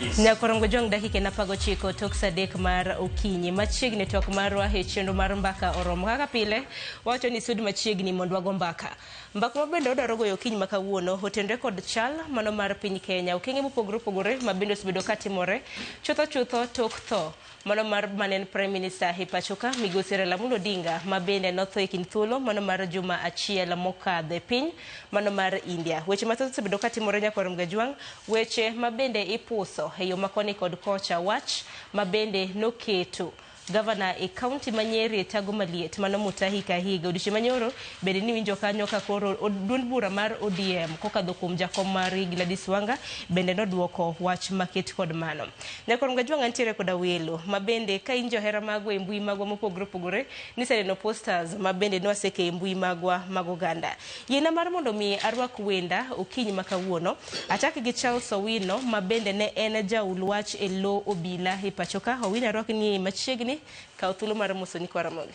Nyakorongo Jong dakika en 19 tok sa 3 mar okinyi. Machiegni twak marwa e chenro mar mbaka oromo. Kaka pile, wawacho ni sud machiegni mondo wago mbaka. Mbaka ma bende wadwaro goyo okinyi ma kawuono otenre kod chal mano mar piny Kenya. Okenge mopogore opogore ma bende osebedo katimore chutho chutho tok tho mano mar mane en Prime Minister e pachoka migosi Raila Amolo Odinga ma bende notho e kind thuolo mano mar juma achiel mokadho e piny mano mar India. Weche mathoth osebedo katimore nyakwar Mgajwang', weche ma bende ipuso e yo makoni kod kocha, wach ma bende noketo gavana e kaunti ma Nyeri e tago maliet mano Mutahi Kahiga. Odiochieng' manyoro bende niwinjo kanyo ka koro duond bura mar ODM kokadho kuom jakom margi Gladys Wanga bende noduoko wach maket kod mano. Nyakwar Mgajwang' antiere koda welo ma bende ka in johera magwa e mbui magwa mopogore opogore niseneno posters ma bende nwaseke e mbui magwa mag oganda. Yiena mar mondo mi arwak wenda okinyi ma kawuono. Achak gi Charles Owino ma bende ne en jaul wach e lo obila e pachoka. Owino arwak ni machiegni, kaw thuolo mar moso nyikwa Ramogi.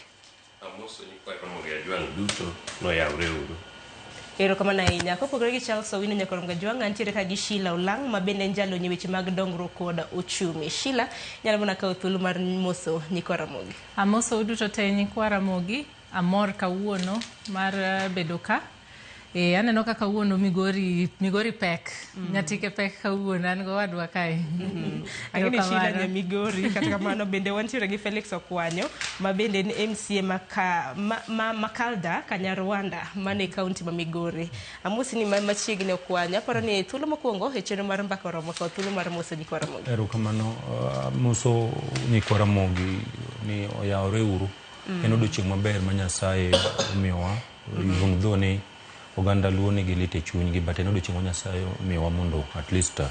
Amoso nyikwa Ramogi Ajwang' duto noyawre uru. Erokamano ahinya. Kopogore gi Charles Owino nyakwar Mgajwang', antiere ka gi Sheila Olang' ma bende en jalony e weche mag dongruok kod ochumi. Sheila, nyalo mana kawo thuolo mar moso nyikwa Ramogi. Amoso uduto te nyikwa Ramogi, amor kawuono mar bedo ka. Aneno ka kawuono Migori, Migori pek. Nyatike pek kawuono, an gowadwa kae. Ang'e ni Sheila Erokamano. nya Migori, kata kamano bende wantiere gi Felix Okwanyo ma bende en MCA ma Makalda Kanyarwanda mane kaunti ma Migori. Amosi ni machiegni Okwanyo, aparo ni thuolo mokwongo e chenro mar mbaka oromo kaw thuolo mar moso nyikwa Ramogi. Erokamano, amoso nyikwa Ramogi ni oyawre uru. En odiochieng' maber ma Nyasaye omiyowa. Even though ni oganda Luo nigi lit e chunygi, but en odiochieng' ma Nyasaye omiyowa mondo at least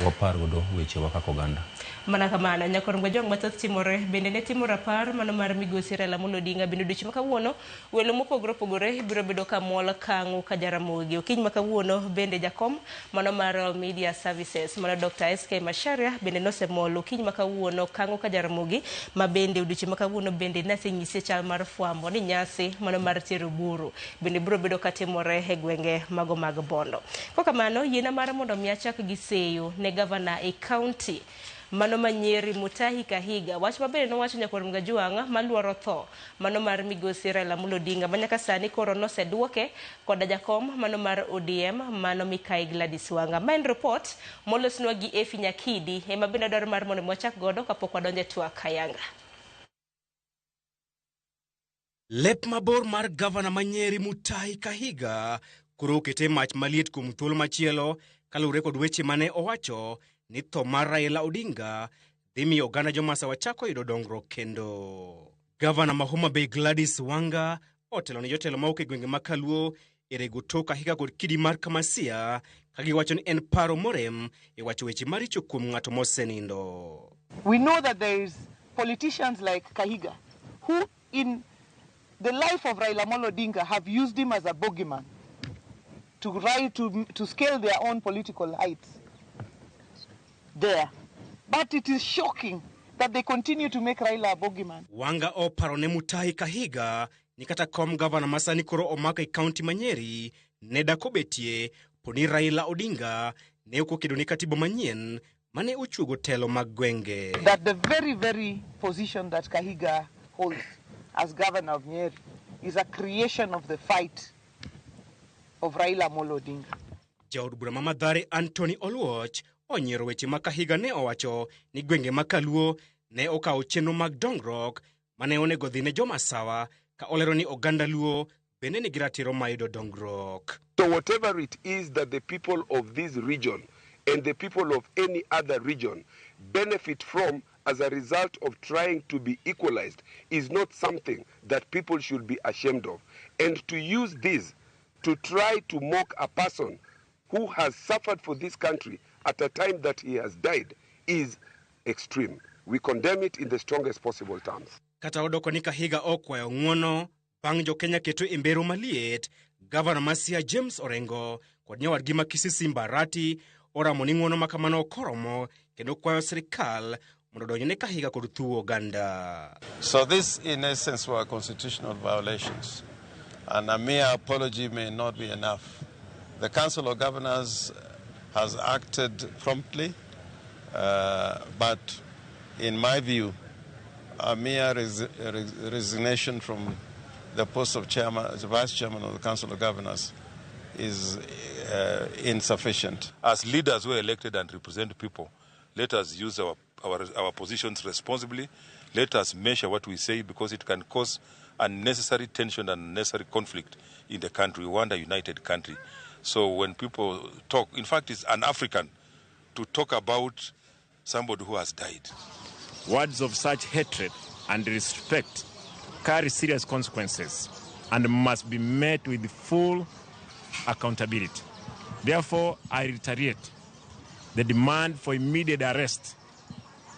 wapar godo wechewa kaka oganda. Mana kamano, nyakwar Mgajwang' mathoth timore bende ne timo rapar mano mar migosi Raila Amolo Odinga bende odiochieng' ma kawuono welo mopogore opogore biro bedo ka mol kang'o ka Jaramogi. Okinyi ma kawuono bende jakom mano mar Royal Media Services mano Dr. SK Macharia bende nosemol okinyi ma kawuono kang'o ka Jaramogi ma bende odiochieng' ma kawuono bende nasenyisi chal mar fwambo ni nyasi mano mar tero buru bende biro bedo katimore e gwenge mago mag Bondo. Kokamano yiena mar mondo mi achak gi seyo ne gavana e kaunti mano ma Nyeri Mutahi Kahiga. Wach mabende nowacho nyakwar Mgajwang' maluoro tho mano mar migosi Raila Amolo Odinga ma nyaka sani koro noseduoke koda jakom mano mar ODM mano Mikai Gladys Wanga. Ma en report molosnwa gi Efi Nyakidi ema bende adwaro mar mondo mi wachak godo kapok wadonjo e twak ayanga. Lep mabor mar gavana ma Nyeri Mutahi Kahiga koro okete mach maliet kuom thuolo machielo kaluwore kod weche mane owacho ni tho mar Raila Odinga dhi miyo oganda jomasawa chako yudo dongruok kendo. Gavana ma Homa Bay Gladys Wanga otelo ne jotelo mawuok e gwenge ma Kaluo e rego tok Kahiga kod kidi mar Kamasia ka giwacho ni en paro morem e wacho weche maricho kuom ng'ato mosenindo. We know that there is politicians like Kahiga who in the life of Raila Amolo Odinga have used him as a bogeyman to scale their own political heights there. But it is shocking that they continue to make Raila a bogeyman. Wanga oparo ne Mutahi Kahiga ni kata kom gavana ma sani koro omako e kaunti ma Nyeri ne dak obetie po ni Raila Odinga ne ok okedo ne katiba manyien mane ochuogo telo mag gwenge. That the very, very position that Kahiga holds as governor of Nyeri is a creation of the fight of Raila Amolo Odinga. Jaod bura ma Mathare Anthony Oluoch onyiero weche ma Kahiga ne owacho ni gwenge ma Kaluo ne okawo chenro mag dongruok mane onego dhi ne jomasawa ka olero ni oganda Luo bende nigi ratiro mar yudo dongruok. So whatever it is that the people of this region and the people of any other region benefit from as a result of trying to be equalized is not something that people should be ashamed of. And to use this to try to mock a person who has suffered for this country at a time that he has died is extreme. We condemn it in the strongest possible terms. Kata odoko ni Kahiga okwayo ng'uono bang' jo-Kenya keto e mbero maliet, gavana ma Siaya James Orengo kod nyawadgi ma Kisii Simba Arati oramo ni ng'uono ma kamano ok oromo kendo kwayo sirikal mondo odonj ne Kahiga kod thuo oganda. So this in essence were constitutional violations, and a mere apology may not be enough. The Council of Governors has acted promptly. But in my view, a mere resignation from the post of chairman, the vice chairman of the Council of Governors is insufficient. As leaders who are elected and represent people, let us use our positions responsibly. Let us measure what we say, because it can cause unnecessary tension and unnecessary conflict in the country. We want a united country. So when people talk, in fact, it's un-African to talk about somebody who has died. Words of such hatred and respect carry serious consequences and must be met with full accountability. Therefore, I reiterate the demand for immediate arrest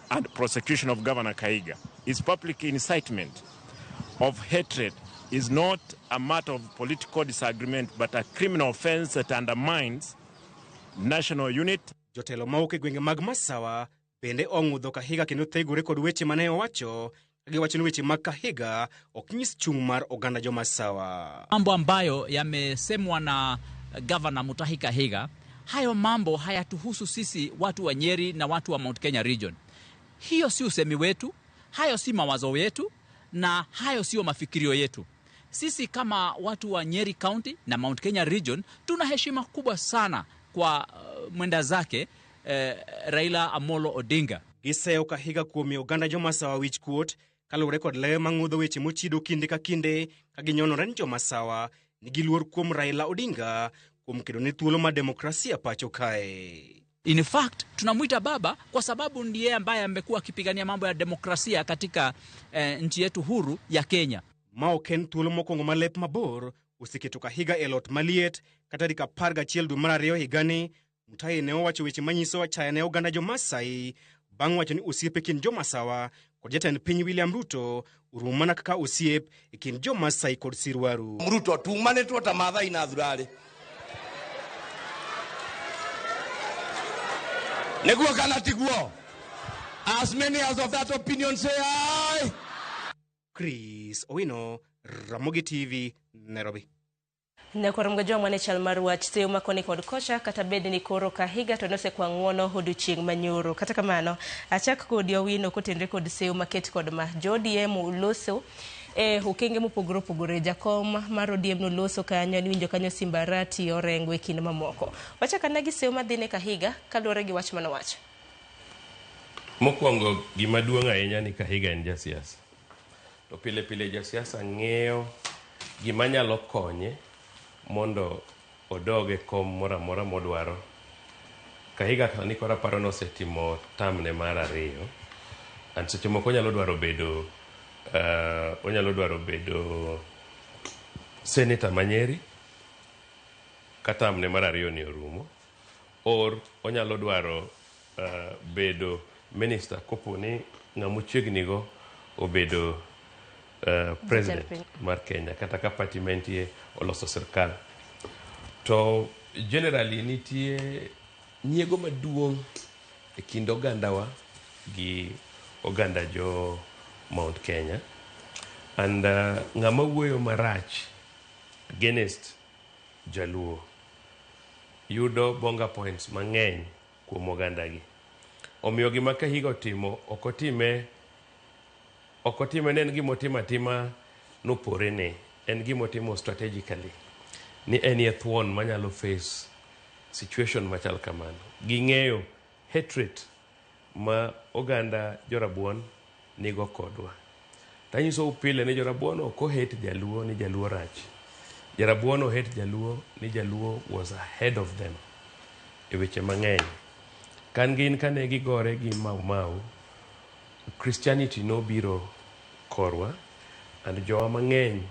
and prosecution of Governor Kahiga. His public incitement of hatred is not a matter of political disagreement, but a criminal offense that undermines national unity. Jotelo mawuok e gwenge mag Masawa bende ong'udho Kahiga kendo thegore kod weche mane owacho ka giwacho ni weche mag Kahiga ok nyis chung' mar oganda jo-Masawa. Mambo ambayo yamesemwa na Governor Mutahi Kahiga, hayo mambo hayatuhusu sisi watu wa Nyeri na watu wa Mount Kenya region. Hiyo si usemi wetu, hayo si mawazo yetu, na hayo sio mafikirio yetu. Sisi kama watu wa Nyeri County na Mount Kenya region tuna heshima kubwa sana kwa mwenda zake Raila Amolo Odinga. Giseyo Kahiga kuom miyo oganda jo-Masawa wich kuot kaluwore kod lewe mang'udho weche mochido kinde ka kinde ka ginyonore ni jo-Masawa nigi luor kuom Raila Odinga kuom kedo ne thuolo mar demokrasia pacho kae. In fact, tunamuita baba kwa sababu ndiye ambaye amekuwa akipigania mambo ya demokrasia katika nchi yetu huru ya Kenya. Ma ok en thuolo mokwongo ma lep mabor oseketo Kahiga e lot maliet ka tarik 11 dwe mar ariyo higani. Mutahi ne owacho weche manyiso achaya ne oganda jo-Masai bang' wacho ni osiep e kind jo-Masawa kod jatend piny William Ruto orumo mana kaka osiep e kind jo-Masai kod Sirwaru. Ruto tumanĩtwo ta Maathai na Thurarĩ. Nĩguo kana tiguo? As many as of that opinion say aye. Chris Owino, Ramogi TV, Nairobi. Nyakwar Mgajwa mane chal mar wach seyo makoni kod kocha kata bed ni koro Kahiga to nosekwa ng'uono odiochieng' manyoro. Kata kamano, achak kodi Owino kotenre kod seyo maket kod ma jo ODM oloso e okenge mopogore opogore. Jakom mar ODM noloso kanyo, niwinjo kanyo Simbarati Orengo e kind mamoko. Wachak ane gi seyo madhi ne Kahiga kaluwore gi wach manowacho. Mokwongo gima duong' ahinya ni Kahiga en jasiasa. To pile pile jasiasa ng'eyo gima nyalo konye mondo odog e kom moro amora modwaro. Kahiga sani koro aparo ni osetimo term ne mar ariyo. And seche moko onyalo dwaro bedo senator ma Nyeri ka term ne mar ariyo ni orumo, or onyalo dwaro bedo minister kopo ni ng'ama ochiegni go obedo president mar Kenya kata ka party mantie oloso sirkal. To generally nitie nyiego maduong' e kind ogandawa gi oganda jo Mount Kenya. And ng'ama wuoyo marach against Jaluo yudo bonga points mang'eny kuom ogandagi. Omiyo gima Kahiga otimo ok otime ne en gima otimo atima noporene, en gima otimo strategically ni en e thuon manyalo face situation machal kamano. Ging'eyo hatred ma oganda jorabuon nigo kodwa. Tanyisou pile ni jorabuon ok ohate Jaluo ni Jaluo rach. Jarabuon ohate Jaluo ni Jaluo was ahead of them e weche mang'eny. Kan gin kane gigore gi Mau Mau, Christianity nobiro korwa and jowa mang'eny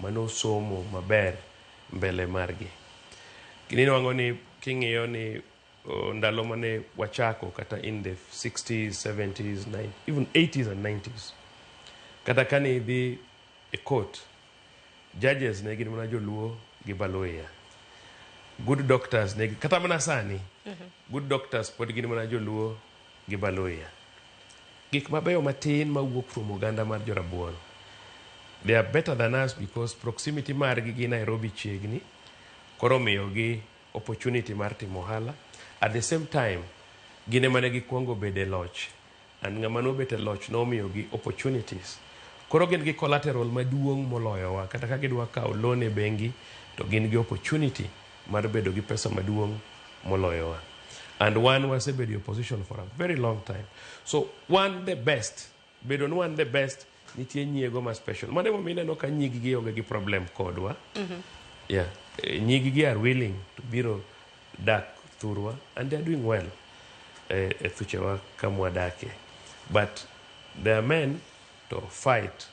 manosomo maber mbele margi. Kinwang'o ni king'iyo ni ndalo mane wachako kata in the 60s, 70s, 90s, even 80s and 90s. Kata kane idhi e court, judges ne gin mana joluo gi Baluhya. Good doctors ne kata mana sani, good doctors pod gin mana joluo gi Baluhya. Gik mabeyo matin mawuok from oganda mar jorabuon. They are better than us because proximity margi gi Nairobi chiegni, koro miyogi opportunity mar timo ohala. At the same time, Gin ema ne gikwongo bedo e loch. And ng'ama nobet e loch nomiyogi opportunities. Koro gin gi collateral maduong' moloyowa. Kata ka gidwa kawo loan e bengi, to gin gi opportunity mar bedo gi pesa maduong' moloyowa. And wan wasebedo e opposition for a very long time. So wan the best. Bedo ni wan the best, nitie nyiego ma special. Mano emomiyo ineno ka nyig gi onge gi problem kodwa. Yeah. Nyig gi are willing to biro dak thurwa and they are doing well e thuchewa kamwadake. But their men to fight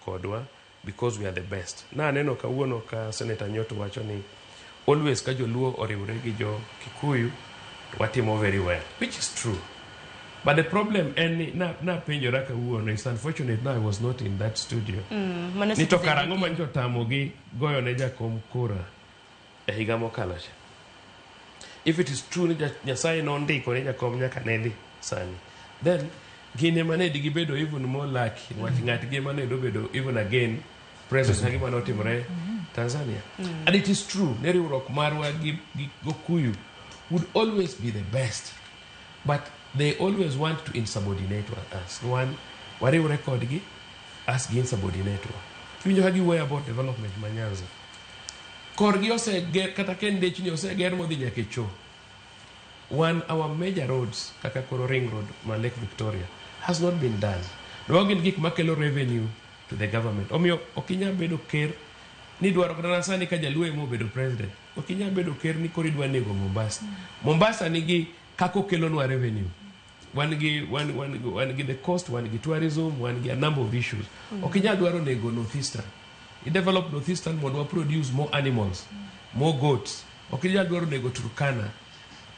kodwa because we are the best. Na aneno kawuono ka Senator Nyoto wacho ni always ka joluo oriwre gi jo Kikuyu to watimo very well, which is true. But the problem en ni napenjora kawuono, it's unfortunate now I was not in that studio. Mano Ni to Citizen karang'o TV. manyo tamogi goyo ne jakom kura e higa mokalo cha. If it is true ni Nyasaye nondiko ni jakom nyaka ne dhi sani, then gin ema ne gibedo even more lucky niwach ng'atgi ema ne dobedo even again president ka gima notimore Tanzania. And it is true ni riwruok marwa gi Gokuyu would always be the best. But they always want to insubordinate us. Wan wariwre kodgi as gi insubordinate wa. Iwinjo ka giwuoyo about development ma Nyanza. Korgi oseger kata ka en ndechni oseger modhi nyaka e cho. One our major roads kaka koro ring road ma Lake Victoria has not been done. Mago gin gik makelo revenue to the government. Omiyo ok inyal bedo ker ni dwaro kata na sani ka jaluo ema obedo president. Ok inyal bedo ker ni koro idwa nego Mombasa. Mombasa nigi kaka okelonwa revenue. Wan gi the coast, wan gi tourism, wan gi a number of issues. Ok inyal dwaro nego Northeastern. I develop Northeastern mondo wa produce more animals, more goats. Ok inyal dwaro nego Turkana.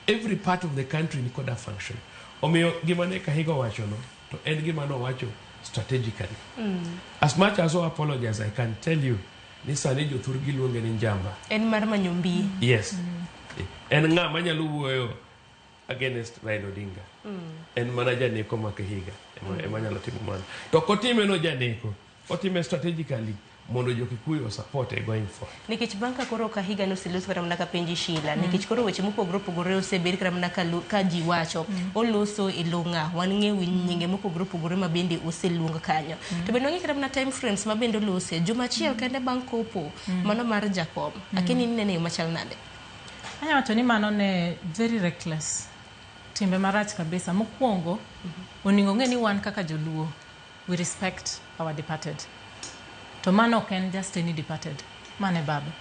Every part of the country ni koda function. Omiyo gima ne Kahiga owachono to en gima nowacho strategically. As much as I apologize, I can tell you ni sani jothurgi luonge ni njamba. En mar manyo mbi. Yes. En ng'a manyalo wuoyo against Raila Odinga. En mana janeko ma Kahiga ema nyalo timo mano. To ok otime no janeko, otime strategically mondo jo Kikuyu support e going forward. Nikech bang' ka koro Kahiga noseloso kata mana ka penji Sheila, nikech koro weche mopogore opogore osebed kata mana ka ji wacho, oloso e lo ng'a, wan ng'eyo nyinge mopogore opogore ma bende oseluong kanyo. To bende wang'e kata mana time frames ma bende olose, juma achiel kende bang' kopo, mano mar jakom. Akia ni inene e yo machal nade? Anya wacho ni mano ne very reckless. Timbe marach kabisa. Mokwongo, onego ng'e ni wan kaka joluo, we respect our departed. To mano ok en just any departed. Mano e baba.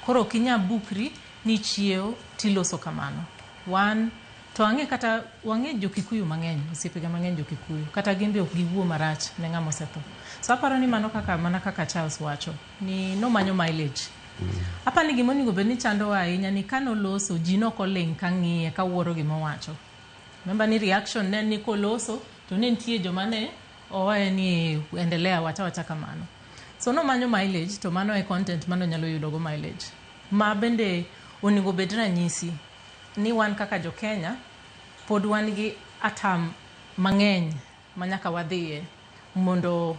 Koro ok inyal bukri ni chiewo tiloso kamano. Wan to ang'e kata wang'e jo Kikuyu mang'eny, osiepega mang'eny jo Kikuyu, kata gin be ok giwuo marach ne ng'ama osetho. So aparo ni mano kaka mana kaka Charles wacho, ni nomanyo mileage. Aparo ni gima onego bed ni chandowa ahinya ni kanoloso ji nok oling' ka ng'iye ka wuoro gima owacho. Remember ni reaction ne ni koloso to ne nitie joma ne owaye ni endelea wacha wacha kamano. So nomanyo mileage to mano e content mano nyalo yudo go mileage. Ma bende onego bed ranyisi ni wan kaka jo Kenya pod wan gi atam mang'eny ma nyaka wadhiye mondo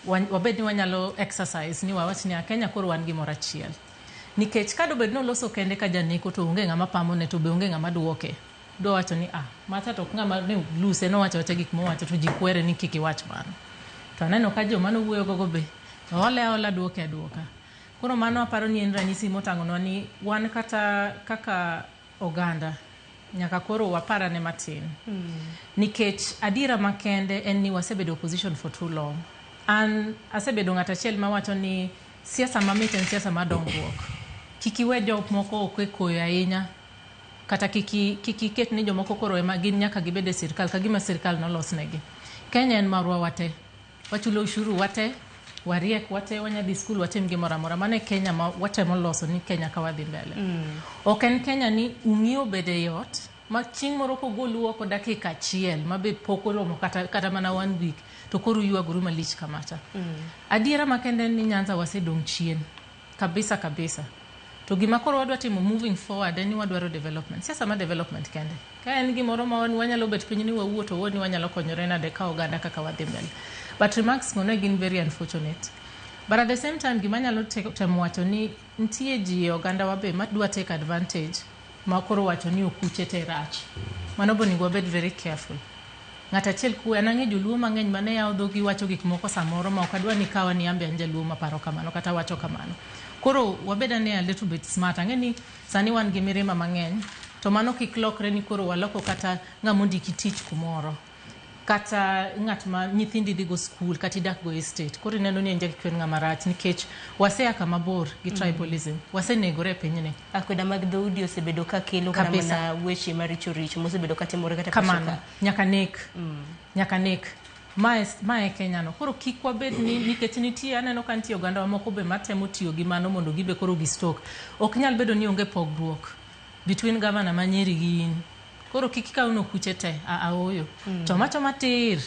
wabed ni wanyalo exercise ni wawach ni a Kenya koro wan gimoro achiel. Nikech ka dobed noloso kende ka janeko to onge ng'ama pamone to be onge ng'ama duoke. Dwa wacho ni ah, macha to ok ng'ama ne luse nowacho awacha gik mowacho to ji kwere ni kik iwach mano. To aneno ka joma nowuoyo gogo be ole aola duoke aduoka. Koro mano aparo ni en ranyisi motang'onwa ni wan kata kaka oganda nyaka koro waparane matin. Nikech adiera makende en ni wasebedo opposition for too long. An asebedo ng'at achiel mawacho ni siasa mamit en siasa mar dongruok. Kik iwe jok moko ok e koyo ahinya kata kik iket ni jomoko koro ema gin nyaka gibed e sirkal ka gima sirkal nolosnegi. Kenya en marwa wate. Wachulo ushuru wate, wariek wate, wanyadhi skul watim gimoro amora. Mano e Kenya ma watemo loso ni Kenya ka wadhi mbele. Ok en Kenya ni ung'iyo bede e ot ma chieng' moro kogolu oko dakika achiel ma be pok oromo kata mana one week to koro uywagoru malich kamacha. Adiera makende en ni Nyanza wasedong' chien kabisa kabisa. To gima koro wadwa timo moving forward en ni wadwaro development. Siasa ma development kende. Ka en gimoro ma wanyalo bet piny ni wawuo to wuo ni wanyalo konyore nade ka oganda kaka wadhi mbele. But remarks go ne gin very unfortunate. But at the same time gima anyalo temo wacho ni nitie ji e oganda wa be madwa take advantage ma koro wacho ni okuche te rach. Mano be onego wabed very careful. Ng'at achiel kuwe, an ang'e joluo mang'eny mane yawo dhogi wacho gik moko samoro ma ok adwa ni kawa ni ambe an jaluo maparo kamano kata wacho kamano. Koro wabed ane a little bit smart. Ang'e ni sani wan gi mirima mang'eny, to mano kik lokre ni koro waloko kata ng'ama ondiki tich kumoro. Kata ng'at ma nyithindi dhi go skul kata idak go estate. Koro ineno ni en jakikuyu en ng'ama rach nikech wasea kama bor gi tribalism. Wasenegore e pinyni. Akweda mag dhoudi osebedo ka kelo kata Kabisa. mana weche maricho richo mosebedo ka timore kata pacho Kamano. ka. Nyaka nek. Nyaka nek. Mae, mae Kenya no. Koro kik wabed ni nikech nitie aneno ka nitie oganda moko be matemo tiyo gi mano mondo gibe koro gi stoke. Ok nyal bedo ni onge pogruok between governor ma Nyeri gi in. Koro kik ikaw nokuche te, aoyo. Choma choma tir.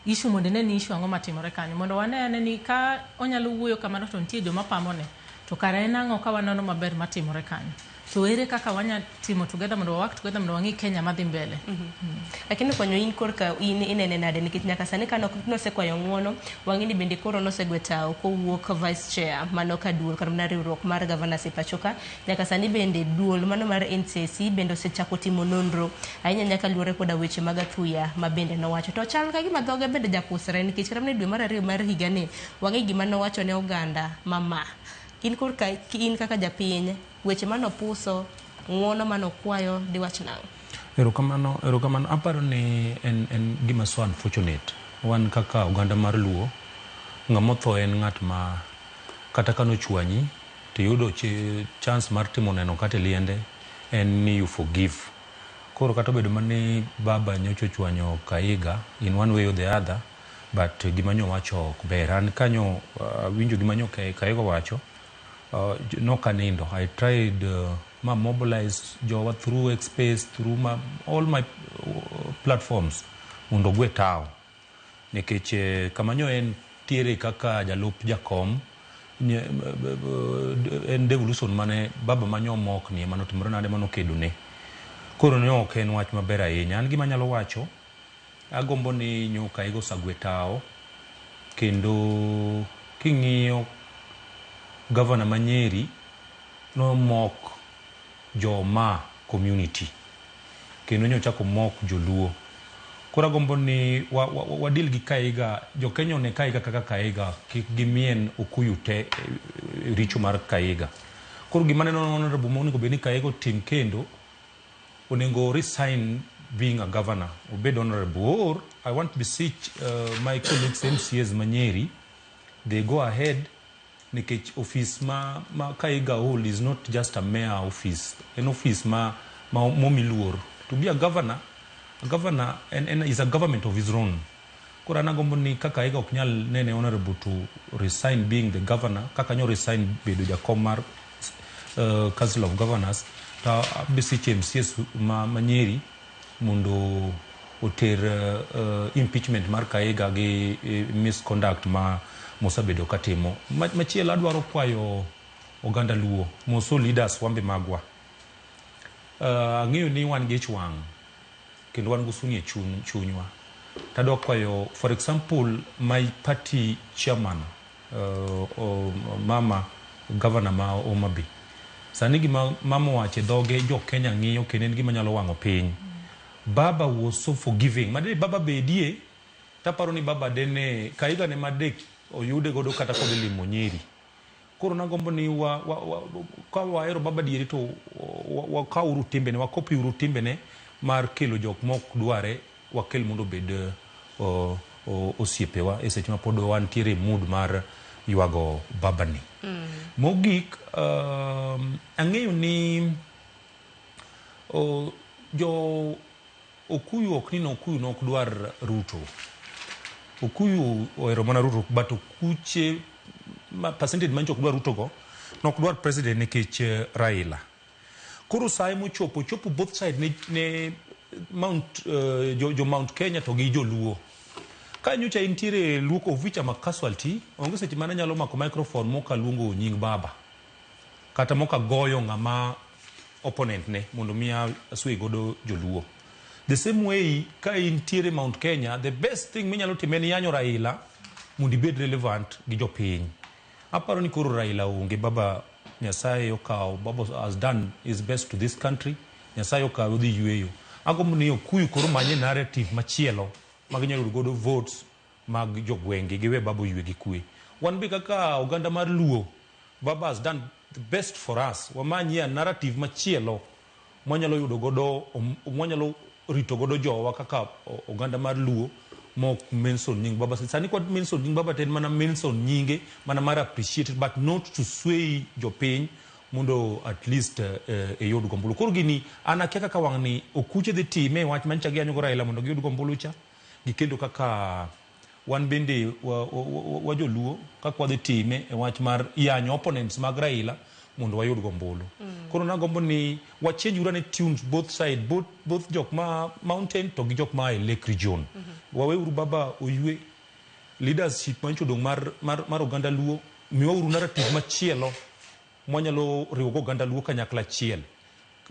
Issue mondo ine ni issue ang'o matimore kanyo. Mondo wane ane ni ka onyalo wuoyo kamano to nitie joma pamone. To kara en ang'o ka wanono maber matimore kanyo. To ere kaka wanya timo together mondo wa work together mondo wang'i Kenya madhi mbele. Lakini kwanyo in korka in inene nade nikech nyaka sani ka nosekwayo ng'uono wang'e ni bende koro nosegwe tao kowuok vice chair mano ka duol kata mana riwruok mar governors e pacho ka nyaka sani bende duol mano mar NCC bende osechako timo nonro ahinya nyaka luore koda weche mag athuya ma bende nowacho to chal ka gima dhoge bende japusre nikech kata mana e dwe mar ariyo mar higani wang'e gima nowacho ne oganda mama in korka in kaka japiny weche manopuso ng'uono manokwayo diwach nang'o? Erokamano, erokamano. Aparo ni en gima so unfortunate. Wan kaka oganda mar Luo, ng'ama otho en ng'at ma kata ka nochwanyi to iyudo chance mar timo neno kata e liende en ni you forgive. Koro kata obedo mana ni baba nyocha ochwanyo Kahiga in one way or the other, but gima nyowacho ok ber. An kanyo awinjo gima nyo Kahiga owacho, nokanindo. I tried ma mobilize jowa through Xspace, through all my platforms mondo ogwe tao. Nikech kama nyo en tiere kaka jalup jakom, en devolution mane baba manyo mokni ema notimore nade manokedone. Koro ne ok en wach maber ahinya. An gima anyalo wacho, agombo ni nyo Kahiga osagwe tao, kendo king'iyo gavana ma Nyeri nomok joma community kendo nyochako mok joluo. Koro agombo ni wa deal gi Kahiga, jo Kenya one Kahiga kaka Kahiga, kik gimien okuyu te richo mar Kahiga. Koro gima aneno honorable monego bed ni Kahiga otim kendo, onego resign being a governor, obed honorable. Or I want to beseech my colleagues MCAs ma Nyeri, they go ahead nikech office ma Kahiga hold is not just a mere office, en office ma momi luor. To be a governor, a governor en is a government of his own. Koro an agombo ni kaka Kahiga ok nyal nene honorable to resign being the governor, kaka nyo resign bedo jakom mar Council of Governors, to beseech MCAs ma Nyeri mondo oter impeachment mar Kahiga gi misconduct ma mosebedo katimo. Machielo adwaro kwayo oganda Luo, moso leaders wambe magwa. Ang'eyo ni wan gi ich wang' kendo wan gi suni e chunywa. Tadwa kwayo, for example, my party chairman, mama governor ma Homa Bay. Sani gima mama owacho e dhoge jo Kenya ng'iyo kendo en gima nyalo wang'o piny. Baba was so forgiving. Madere baba bedie, taparo ni baba dene Kahiga ne madek oyude godo kata kodhi limo Nyeri. Koro nagombo ni ka wahero baba dieri to wakaw uru timbene, wakopi uru timbene mar kelo jok mok dware, wakel mondo obed osiepewa e seche ma pod wantiere e mood mar ywago babani. Mogik, ang'eyo ni jo Okuyu ok ni Okuyu nok dwar Ruto. Okuyu ohero mana Ruto, but Okuche ma percentage mancho ok dwar Ruto go, nok dwar president nikech Raila. Koro sae mochopo, chopo both side ne Mount, jo Mount Kenya to gi joluo. Ka nyocha intiere Luo of which I'm a casualty, onge seche mane anyalo mako microphone moka luongo nying baba. Kata moka goyo ng'ama opponent ne mondo mi aswe godo joluo. The same way ka intiere Mount Kenya, the best thing minyalo timo en yanyo Raila mondo ibed relevant gi jopiny. Aparo ni koro Raila onge, baba Nyasaye okawo, baba has done his best to this country. Nyasaye okawe odhi yweyo. Agombo ni Okuyu koro manye narrative machielo ma ginyalo yudo godo votes mag jogwenge giwe baba oywe gi kwe. Wan be kaka oganda mar Luo, baba has done the best for us. Wamanyie narrative machielo mwanyalo yudo godo mwanyalo rito godo jowa kaka oganda mar Luo mok mention nying baba. Sani kwa mention nying baba to en mana mention nyinge mana mar appreciate but not to sway jopiny mondo at least eyud gombulu. Koro gini an akia kaka wang' ni okuche dhi time wach manyicha giyanyo go Raila mondo giyud gombulu cha gi kendo kaka wan bende wa joluo kaka wadhi time e wach mar yanyo opponents mag Raila mondo wayud gombulu. Koro nagombo ni wa change uru ane tunes both side both jok ma mountain to gi jok ma e Lake Region. Waweuru baba oywe leadership manyicho odong' mar oganda Luo, miwauru narrative machielo mwanyalo riwo go oganda Luo kanyakla achiel.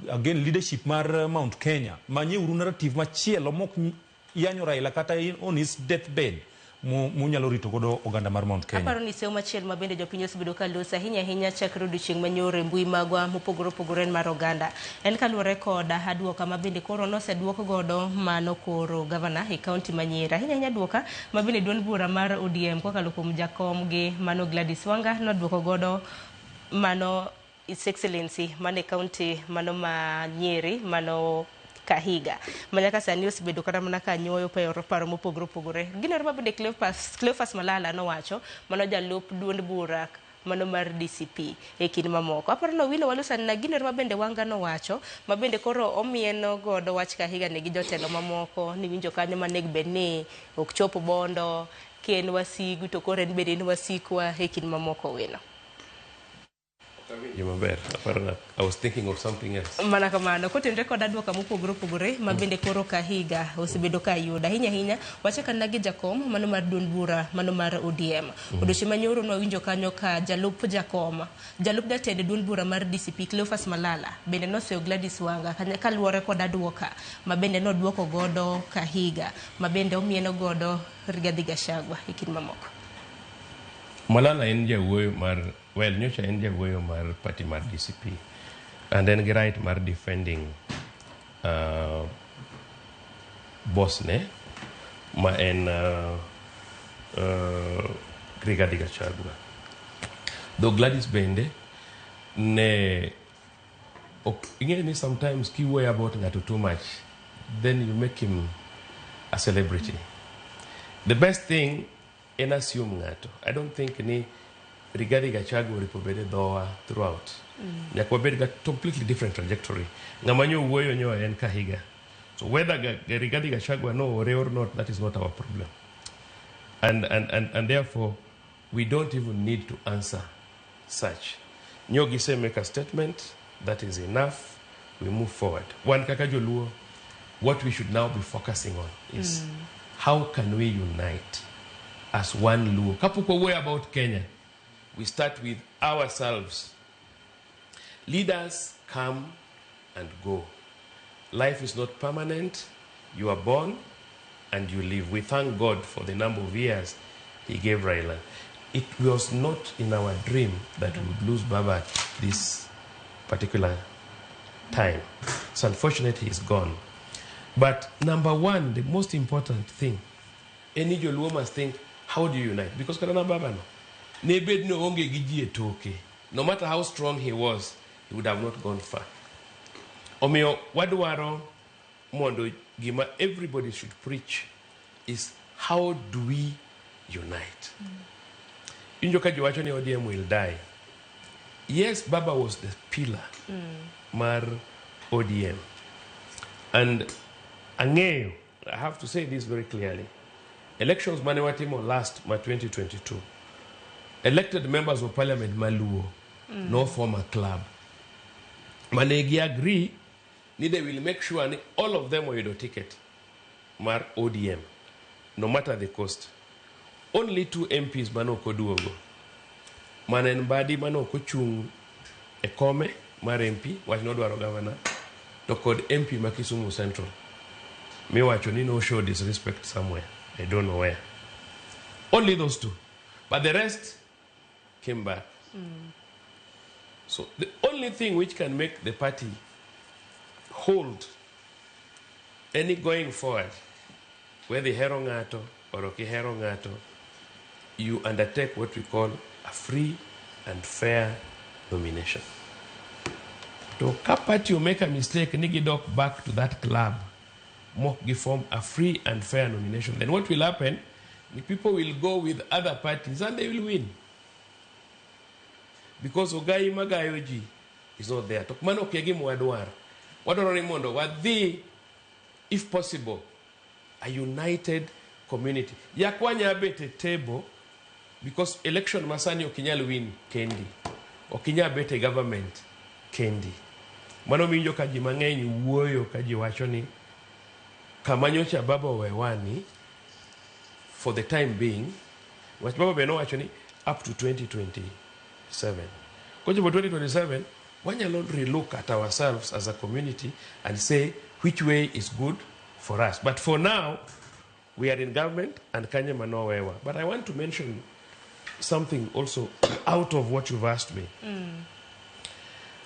Again leadership mar Mount Kenya, manyeuru narrative machielo mok yanyo Raila kata on his deathbed munyalo rito godo oganda mar Mount Kenya. Aparo ni sewo machielo ma bende jopiny osebedo ka loso ahinya ahinya chakre odiochieng' manyoro e mbui magwa mopogore opogore en mar oganda. En kaluwore kod aduoka ma bende koro noseduok godo mano koro gavana e kaunti ma Nyeri. Ahinya ahinya duoka ma bende duond bura mar ODM kokalo kuom jakom gi mano Gladys Wanga noduoko godo mano His Excellency mane kaunti mano ma Nyeri mano Kahiga. Manyaka sani osebedo kata mana ka nyoyo paro mopogore opogore. Gino ma bende Cleophas Malala nowacho mano jalup duond bura mano mar DCP e kind mamoko. Aparo ni Owino Walusa na gino ma bende Wanga nowacho ma bende koro omieno godo wach Kahiga ne gi jotelo mamoko ni winjo kanyo maneg bed ni ok chop bondo kien wasigu to koro en bende en wasikwa e kind mamoko Owino. Maber, aparo I was thinking of something else. Mana kamano, kotenre kod aduoka mopogore opogore ma bende koro Kahiga osebedo ka yudo. Ahinya ahinya, wachak anena gi jakom mano mar duond bura mano mar ODM. Odiochieng' manyoro nwawinjo kanyo ka jalup jakom, jalup jatend duond bura mar DCP Cleophas Malala bende noseyo Gladys Wanga kaluwore kod aduoka ma bende noduoko godo Kahiga ma bende omieno godo Rigathi Gachagua e kind mamoko. Malala en jawuoyo mar well, nyocha en jawuoyo mar party mar DCP and en gi right mar defending boss ne ma en Rigathi Gachagua. Though Gladys bende ne ing'eyo ni sometimes kiwuoyo about ng'ato too much then you make him a celebrity. The best thing en assume ng'ato. I don't think ni Rigathi Gachagua oripo bed e dhowa throughout. Nyaka wabed ga completely different trajectory. Ng'ama nyo wuoyo nyo en Kahiga. So whether Rigathi Gachagua no ore or not, that is not our problem. And therefore, we don't even need to answer such. Nyo gise make a statement, that is enough, we move forward. Wan kaka joluo, what we should now be focusing on is how can we unite as one Luo. Kapok wawuoyo about Kenya, we start with ourselves. Leaders come and go. Life is not permanent. You are born and you live. We thank God for the number of years he gave Raila. It was not in our dream that we would lose Baba at this particular time. It's unfortunate he is gone. But number one, the most important thing, any Joluo must think, how do you unite? Because kata na Baba no, ne bed ni oonge gi ji e toke. No matter how strong he was, he would have not gone far. Omiyo wadwaro mondo gima everybody should preach is how do we unite? Injo ka ji wacho ni ODM will die. Yes, Baba was the pillar mar ODM. And ang'eyo, I have to say this very clearly, elections mane watimo last ma 2022, elected members of parliament maluo no form a club. Mane gi agree ni they will make sure ni all of them oyudo ticket mar ODM, no matter the cost. Only two MPs mane ok oduogo. Mane en Mbadi mane ok ochung' e kome mar MP, wach nodwaro governor, to kod MP ma Kisumu Central. Miwacho ni no show disrespect somewhere. I don't know where. Only those two. But the rest came back. So the only thing which can make the party hold Any going forward, whether ihero ng'ato or ok ihero ng'ato, you undertake what we call a free and fair nomination. To ka party o make a mistake ni gidok back to that club mok giform a free and fair nomination, then what will happen, the people will go with other parties and they will win. Because ogai magayo ji is not there. To mano ok e gima wadwaro. Wadwaro ni mondo wadhi, if possible, a united community. Yak wanya bet e table because election masani ok inyal win kendi. Ok inyal bet e government kendi. Mano winjo ka ji mang'eny wuoyo ka ji wacho ni kama nyocha baba owewani for the time being, wach baba be nowacho ni up to 2027. Kochopo 2027, wanyalo relook at ourselves as a community and say which way is good for us. But for now, we are in government and kanye manowewa. But I want to mention something also out of what you've asked me.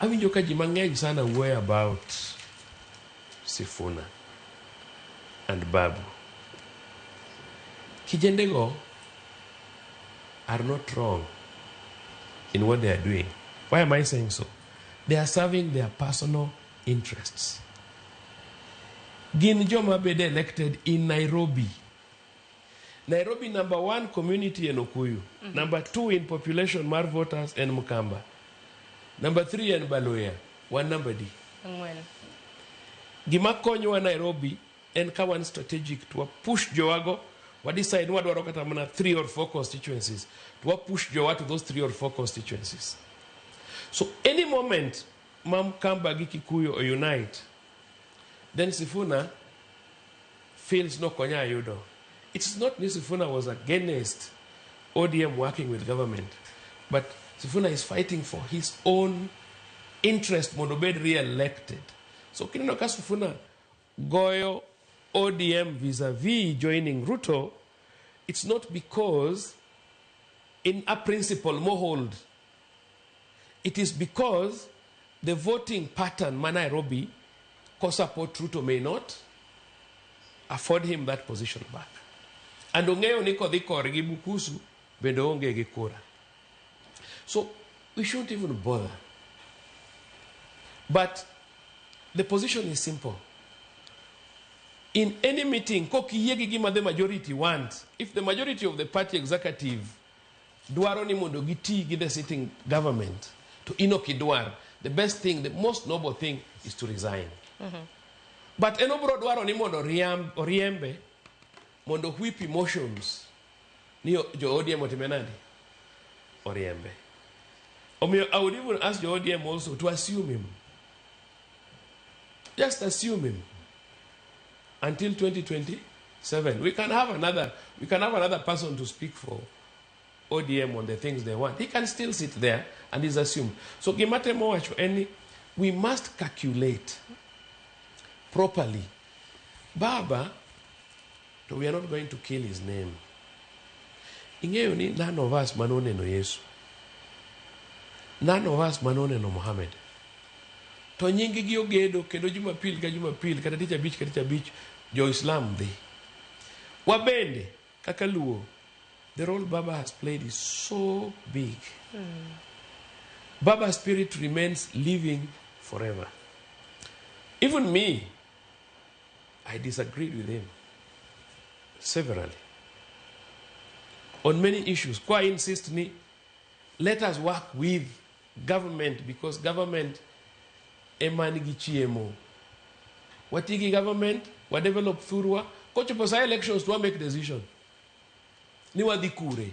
Awinjo ka ji mang'eny sana wuoyo about Sifuna and Babu. Kijendego are not wrong in what they are doing. Why am I saying so? They are serving their personal interests. Gin joma bede elected in Nairobi. Nairobi number one community en Okuyu. Number two in population mar voters en Mkamba. Number three en Baluya. One number D. Ang'wen. Gima konyowa Nairobi en ka wan strategic to push jowago wa decide ni wadwaro kata mana three or four constituencies to wa push jowa to those three or four constituencies. So any moment ma Mkamba gi Kikuyu o unite, then Sifuna feels no konya yudo. It's not ni Sifuna was against ODM working with government, but Sifuna is fighting for his own interest mondo obed re-elected. So kineno ka Sifuna goyo ODM vis-a-vis joining Ruto, it's not because in a principle mohold. It is because the voting pattern ma Nairobi ko support Ruto may not afford him that position back. And ong'eyo ni kodhi korgi Bukusu bende onge gi kura. So we shouldn't even bother. But the position is simple. In any meeting, kok iyie gi gima the majority want, if the majority of the party executive dwaro ni mondo giti gi the sitting government, to in ok idwar, the best thing, the most noble thing is to resign. But en obro dwaro ni mondo oriembe, mondo whip emotions ni jo ODM otime nade? Oriembe. Omiyo, I would even ask jo ODM also to assume him. Just assume him until 2027. We can have another person to speak for ODM on the things they want. He can still sit there and is assumed. So gimatemo wacho en ni we must calculate properly. Baba, to we are not going to kill his name. Ing'eyo ni none of us manoneno Yesu. None of us manoneno Muhammad. To nying gi ogedo kendo Jumapil ka Jumapil kata tich abich ka tich abich jo-Islam dhi. Wabende kaka Luo, the role Baba has played is so big. Baba's spirit remains living forever. Even me, I disagreed with him severally on many issues. Kwa insist ni, let us work with government because government ema nigi chiemo. Wati gi government, wa develop thurwa, kochopo sa elections to make decision. Ni wadhi kure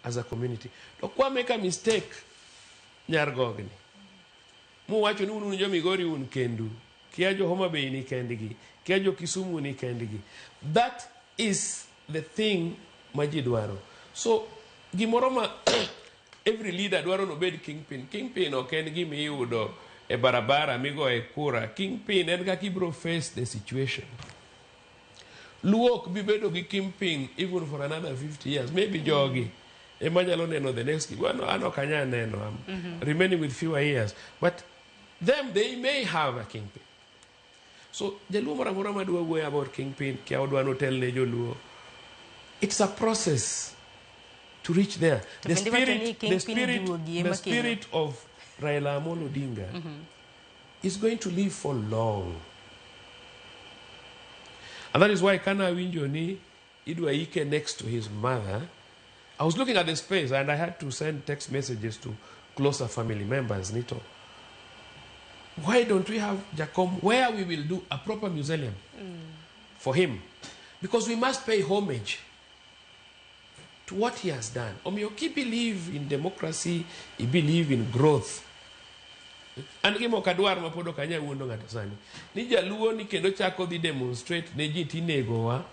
as a community. To kwa make a mistake, nyar gogni. Muwacho ni un jo Migori un kendu. Kia jo Homa Bay ni kendgi. Kia jo Kisumu ni kendgi. That is the thing ma ji dwaro. So, gimoro ma every leader dwaro nobed kingpin. Kingpin ok en gima iyudo e barabara migoye kura. Kingpin en kaka ibiro face the situation. Luo ok bi bedo gi kingpin even for another 50 years. Maybe jogi ema nyalo neno the next. Well, an ok anyal neno. I'm remaining with fewer years. But them, they may have a kingpin. So jaluo moro amora madwa wuoyo about kingpin, kia odwa notel ne joluo. It's a process to reach there. To The bende iwacho ni spirit, the kingpin spirit, juogi the ema kelo. spirit of Raila Amolo Odinga is going to live for long. And that is why kana winjo ni idwa ike next to his mother. I was looking at the space and I had to send text messages to closer family members. Nito, why don't we have Jakom where we will do a proper museum for him? Because we must pay homage to what he has done. Omiyo ki believe in democracy, he believe in growth. An gima ok adwar ma pod ok anyal wuondo ng'ato sani ni jaluo ni kendo chako dhi demonstrate ne ji tinegowa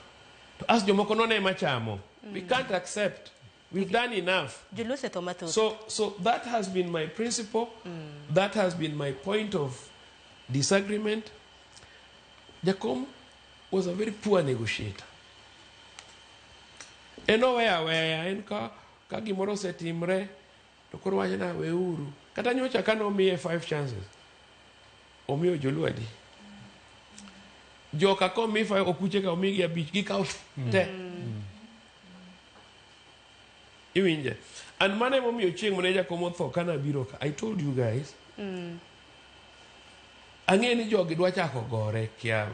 to as jomoko none machamo we can't accept we've done enough. Joluo osetho mathoth. So that has been my principle. That has been my point of disagreement. Jakom was a very poor negotiator. En oweya aweya, en ka gimoro osetimre, to koro wacho na weuru. Kata nyocha ka nomiye 5 chances, omiyo joluo adi? Joka komi 5, okuche ka omigi 5, gikawo te. Iwinje? And mano emomiyo chieng' mane Jakom otho kana biro ka, I told you guys, ang'e ni jogi dwa chako gore kia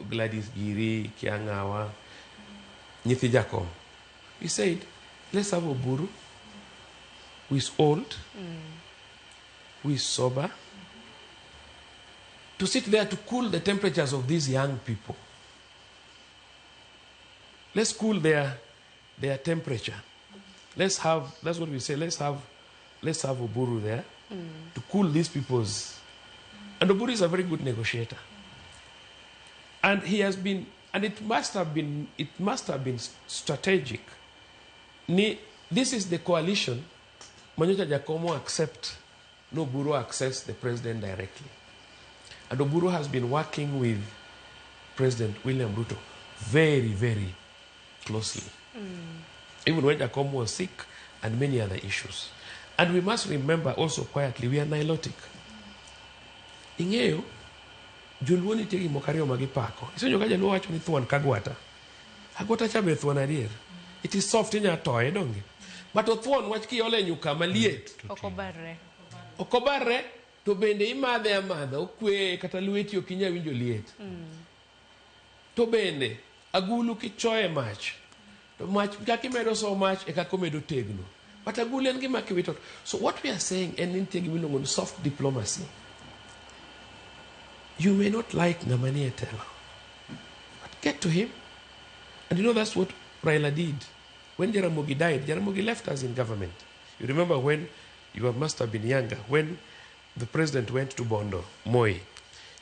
Gladys Giri, kia ng'awa, nyithi Jakom. We said, let's have Oburu, who is old, who is sober, to sit there to cool the temperatures of these young people. Let's cool their temperature. Let's have, that's what we say, let's have Oburu there to cool these people's. And Oburu is a very good negotiator. And he has been, and it must have been strategic. Ni, this is the coalition, Manyocha Jakomo accept, no Oburu access the president directly. And Oburu has been working with President William Ruto very, very closely. Even when Jakomo was sick and many other issues. And we must remember also quietly, we are Nilotic. Ing'eyo, joluo nitie gimoko ariyo ma gipako. Isenjo ka jaluo wacho ni thuon ka gwata. Agwata cha be thuon adier. It is soft, inya toye donge. But othuon wach kiole nyuka maliet. Ok obarre. Ok obarre, to bende imadhe amadha, okwe kata lweti ok inyal winjo liet. To bende, agulu kichoye mach, to mach kaka imedo so mach e kaka omedo tegno. But agulu en gima kiwito. So what we are saying en ni nitie gima iluongo ni soft diplomacy. You may not like ng'ama nie telo, but get to him. And you know that's what Raila did. When Jaramogi died, Jaramogi left us in government. You remember when, you must have been younger, when the president went to Bondo, Moi.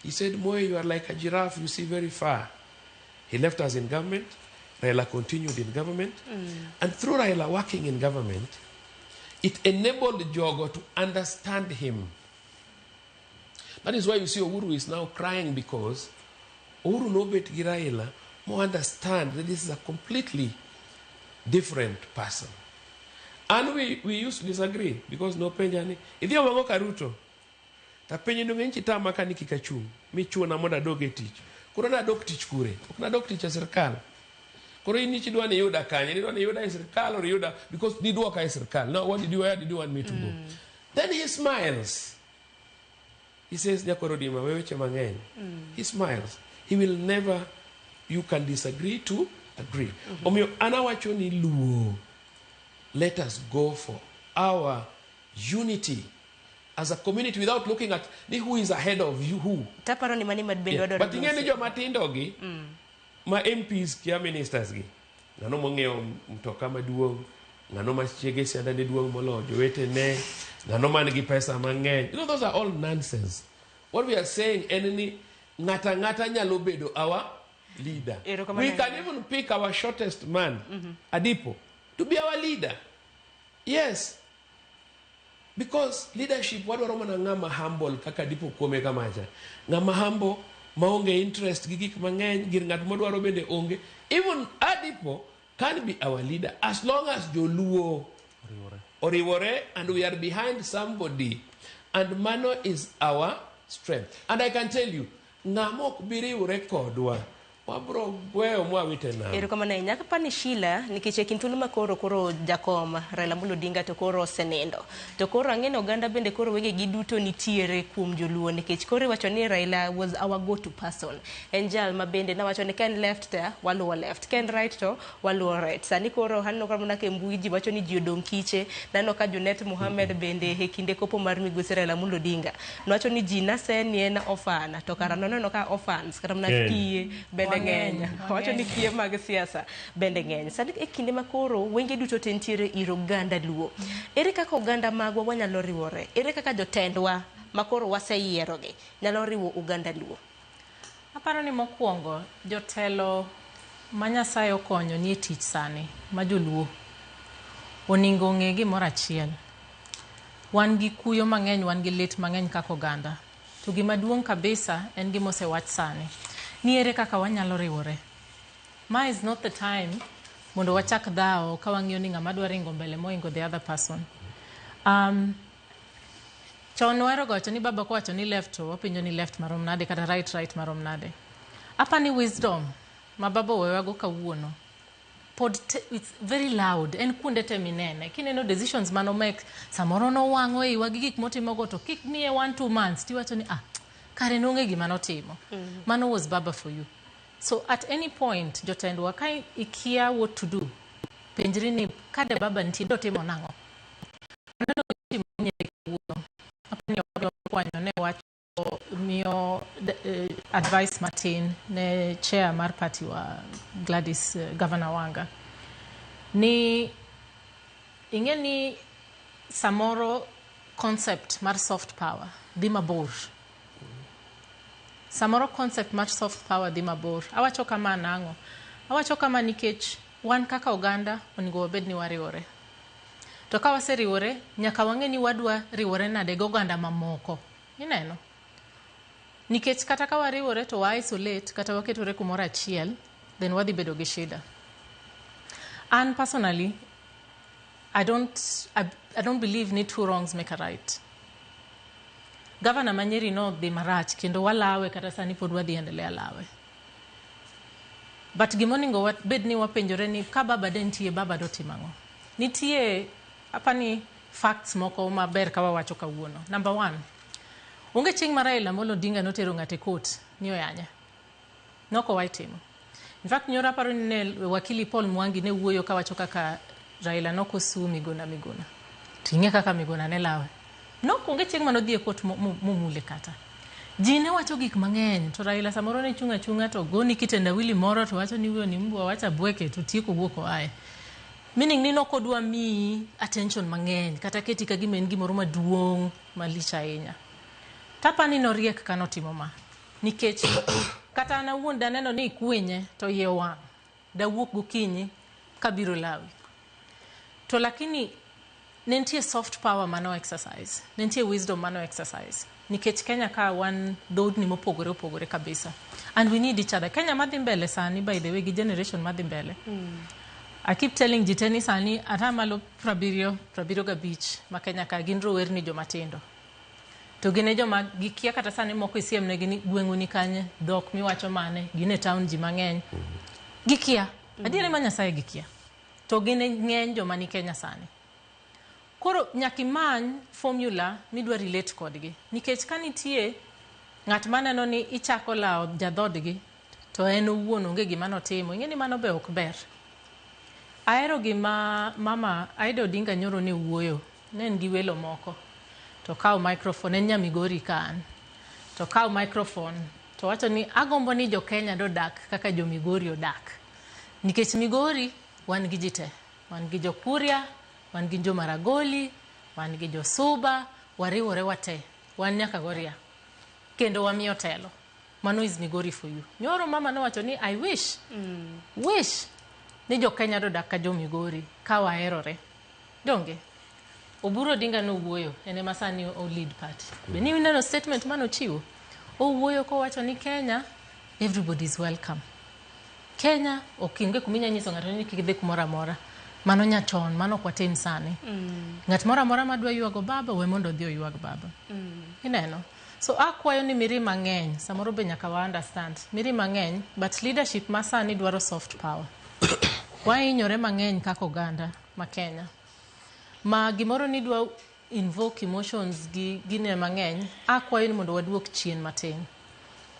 He said, Moi, you are like a giraffe, you see very far. He left us in government. Raila continued in government. And through Raila working in government, it enabled Jogo to understand him. That is why you see Uhuru is now crying, because Uhuru nobet gi Raila more understand that this is a completely different person. And we used to disagree because no penja ni idhi wang'o ka Ruto ta penje no ng'eny chitama ka ni kik achung' michuna mondo adog e tich. Koro nadok tich kure? Ok nadok tich e sirkal. Koro in idwa ni iyuda kanye? Idwa ni iyuda e sirkal or iyuda because nidwoka e sirkal. Now where did you want me to go? Then he smiles. He says, Nyakwar Odima, we weche mang'eny. He smiles. He will never, you can disagree to agree. Omiyo an awacho ni luo, let us go for our unity as a community without looking at ni who is ahead of you who. Taparo ni mani mad bende wadwaro But ing'e ni loso. joma tindo gi, ma MPs kia ministers gi, ng'ano mong'iewo mtoka maduong', ng'ano ma chiege siandane duong' moloyo jowetene, ng'ano man gi pesa mang'eny. You know, those are all nonsense. What we are saying en ni ng'ata ng'ata nyalo bedo our leader. Erokamano We can ahinya. even pick our shortest man, Adipo, to be our leader. Yes. Because leadership wadwaro mana ng'ama humble kaka Adipo kuome kamacha. Ng'ama humble maonge interest gi gik mang'eny, gir ng'at modwaro bende onge. Even Adipo can be our leader as long as joluo oriwore and we are behind somebody. And mano is our strength. And I can tell you, Ng'ama ok bi riwre kodwa wabro gweyo mwawite nam. Erokamano ahinya. Kapani Sheila, nikech e kind thuolo ma koro koro jakom Raila Amolo Odinga to koro osenindo. To koro ang'e ni oganda bende koro wengegi duto nitiere kuom joluo nikech koro iwacho ni Raila was our go to person. En jal ma bende nawacho ni ka en left to waluwo left, ka en right to waluwo right. Sani koro aneno ka mana ka e mbui ji wacho ni ji odong' kiche. Naneno ka Junet Mohamed bende e kinde kopo mar migosi Raila Amolo Odinga nowacho ni ji nase ni en orphan to kara noneno ka orphans kata mana kiye bende ng'eny. Owacho ni kiye mag siasa bende ng'eny. Sani e kinde ma koro wenge duto te nitiere ir oganda Luo. Ere kaka oganda magwa wanyalo riwore? Ere kaka jotendwa ma koro waseyierogi nyalo riwo oganda Luo? Aparo ni mokwongo jotelo ma Nyasaye okonyo nie tich sani ma joluo oningo ong'e gimoro achiel. Wan gi kuyo mang'eny, wan gi lit mang'eny kaka oganda. To gima duong' kabisa en gima osewach sani. Ni ere kaka wanyalo riwore. Ma is not the time mondo wachak dhawo ka wang'iyo ni ng'ama dwa ringo mbele mohingo the other person. Chon wahero ga wacho ni baba kowacho ni left to wapenjo ni left marom nade kata right right marom nade. Apa ni wisdom ma baba owewago kawuono pod it's very loud en kuonde te minene kineno decisions mano make samoro nowang'o iwa gi gik motimogo to kik miye 1-2 months tiwacho ni ah kare nong'e gima notimo. Mano was baba for you. So at any point jotendwa ka ikia what to do penjri ni kade baba nitie dotimo nang'o. Aneno gitimo Nyeri kawuono. Apani okwanyo ne wach miyo advice matin ne chair mar party wa Gladys Governor Wanga ni ing'e ni samoro concept mar soft power dhi mabor. Samoro concept mar soft power dhi mabor. Awacho kama nang'o? Awacho kama nikech wan kaka oganda onego wabed ni wariwore. To ka waseriwore, nyaka wang'e ni wadwa riwore nade gi oganda mamoko. Ineno? Nikech kata ka wariwore to wa isolate kata waketore kumoro achiel, then wadhi bedo gi shida. An personally, I don't believe ni two wrongs make a right. Governor ma Nyeri nodhi marach kendo walawe kata sani pod wadhi endelea lawe. But gimonego wabed ni wapenjore ni ka baba de nitie baba dotimo ang'o? Nitie apani facts moko maber ka wawacho kawuono. Number one, onge chieng' ma Raila Amolo Odinga notero ng'ato e court ni oyanye. Nok timo. In fact, nyoro aparo ni ne wakili Paul Mwangi ne wuoyo kawacho kaka Raila noko sue Miguna Miguna. To ing'e kaka Miguna ne lawe. Nok onge chieng' manodhi e court momule kata. Ji ne wacho gik mang'eny to Raila samoro ne chung' achung'a to goni kitendawili moro to wacho ni huyo ni mbwa wacha bweke to tieko wuok oaye. Meaning ni nokodwa miyi attention mang'eny kata keti ka gima en gimoro maduong' malich ahinya. Tapani noriek ka notimo ma. Nikech kata an awuon daneno ni ikwinye to iye owang'. Dawuok gokinyi kabiro lawi. To lakini ne nitie soft power mano exercise. Ne nitie wisdom mano exercise. Nikech Kenya ka wan dhoutni mopogore opogore kabisa. And we need each other. Kenya madhi mbele sani by the way gi generation madhi mbele. I keep telling ji te ni sani atamalo 70, 75 ma Kenya ka gin rowerni joma tindo. To gin e joma gikia kata sani moko isiem negi ni gweng'u ni kanye, dhok miwacho mane, gin e town ji mang'eny. Gikia. Adieri ma Nyasaye gikia. To gin e ng'eny joma ni Kenya sani. Koro nyaka imany formula midwa relate kodgi. Nikech ka nitie ng'at maneno ni ichako lawo jadhodgi to en owuon onge gima notimo, ing'e ni mano be ok ber. Ahero gima mama Aida Odinga nyoro ne wuoyo, ne en gi welo moko. To okawo microphone, en nya Migori ka an. To okawo microphone to wacho ni agombo ni jo Kenya dodak kaka jo Migori odak. Nikech Migori wan gi ji te. Wan gi jo Kuria, wan gi jo Maragoli, wan gi jo Suba, wariwore wate. Wan nyaka Goria. Kendo wamiyo telo. Mano is Migori for you. Nyoro mama nowacho ni I wish ni jo Kenya dodak ka jo Migori ka waherore. Donge? Oburu Odinga nowuoyo, en ema sani o lead party. Be ni ineno statement manochiwo? Owuoyo kowacho ni Kenya, everybody is welcome. Kenya ok onge kuma inya nyiso ng'ato ni kik idhi kumoro amora. Mano nyachon, mano ok watim sani. Ng'at moro amora madwa ywago baba, we mondo odhi oywag baba. Ineno? So akwayo ni mirima ng'eny, samoro be nyaka wa understand. Mirima ng'eny, but leadership ma sani dwaro soft power. Wahinyore mang'eny kaka oganda ma Kenya. Ma gimoro ni dwa invoke emotions gi gine mang'eny, akwayo ni mondo waduok chien matin.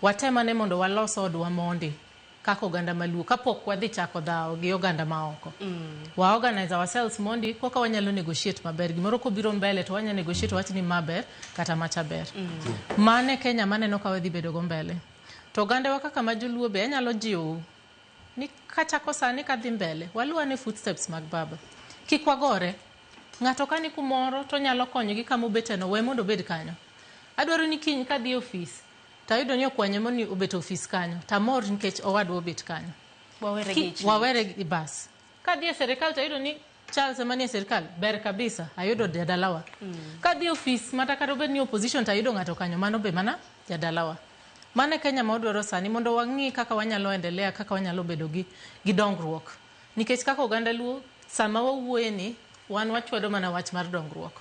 Watem ane mondo walos odwa mondi kaka oganda maluo kapok wadhi chako dhawo gi oganda maoko. Wa organize ourselves mondi koka wanyalo negotiate maber. Gimoro kobiro mbele to wanyalo negotiate wach ni ma ber kata macha ber. Mane Kenya maneno ka wadhi bedo go mbele. To ogandawa kaka ma joluo be anyalo jiwo ni kachako sani kadhi mbele, waluw ane footsteps mag baba. Kik wagore. Ng'ato ka ni kumoro to nyalo konyo gi kama obeteno, we mondo obed kanyo. Adwaro ni kiny kadhi e ofis, tayudo ni okwanye moni obet e ofis kanyo, tamor nikech owadwa obet kanyo. Wawere gi ich. Wawere gi bas. Kadhi e sirikal tayudo ni Charles ema nie sirikal, ber kabisa, ayudo jadalawa. Kadhi e ofis mata kata obed ni opposition tayudo ng'ato kanyo, mano be mana jadalawa. Mano e Kenya ma wadwaro sani mondo wang'i kaka wanyalo endelea, kaka wanyalo bedo gi dongruok. Nikech kaka oganda luo, sama wawuoye ni, wan wachwado mana wach mar dongruok.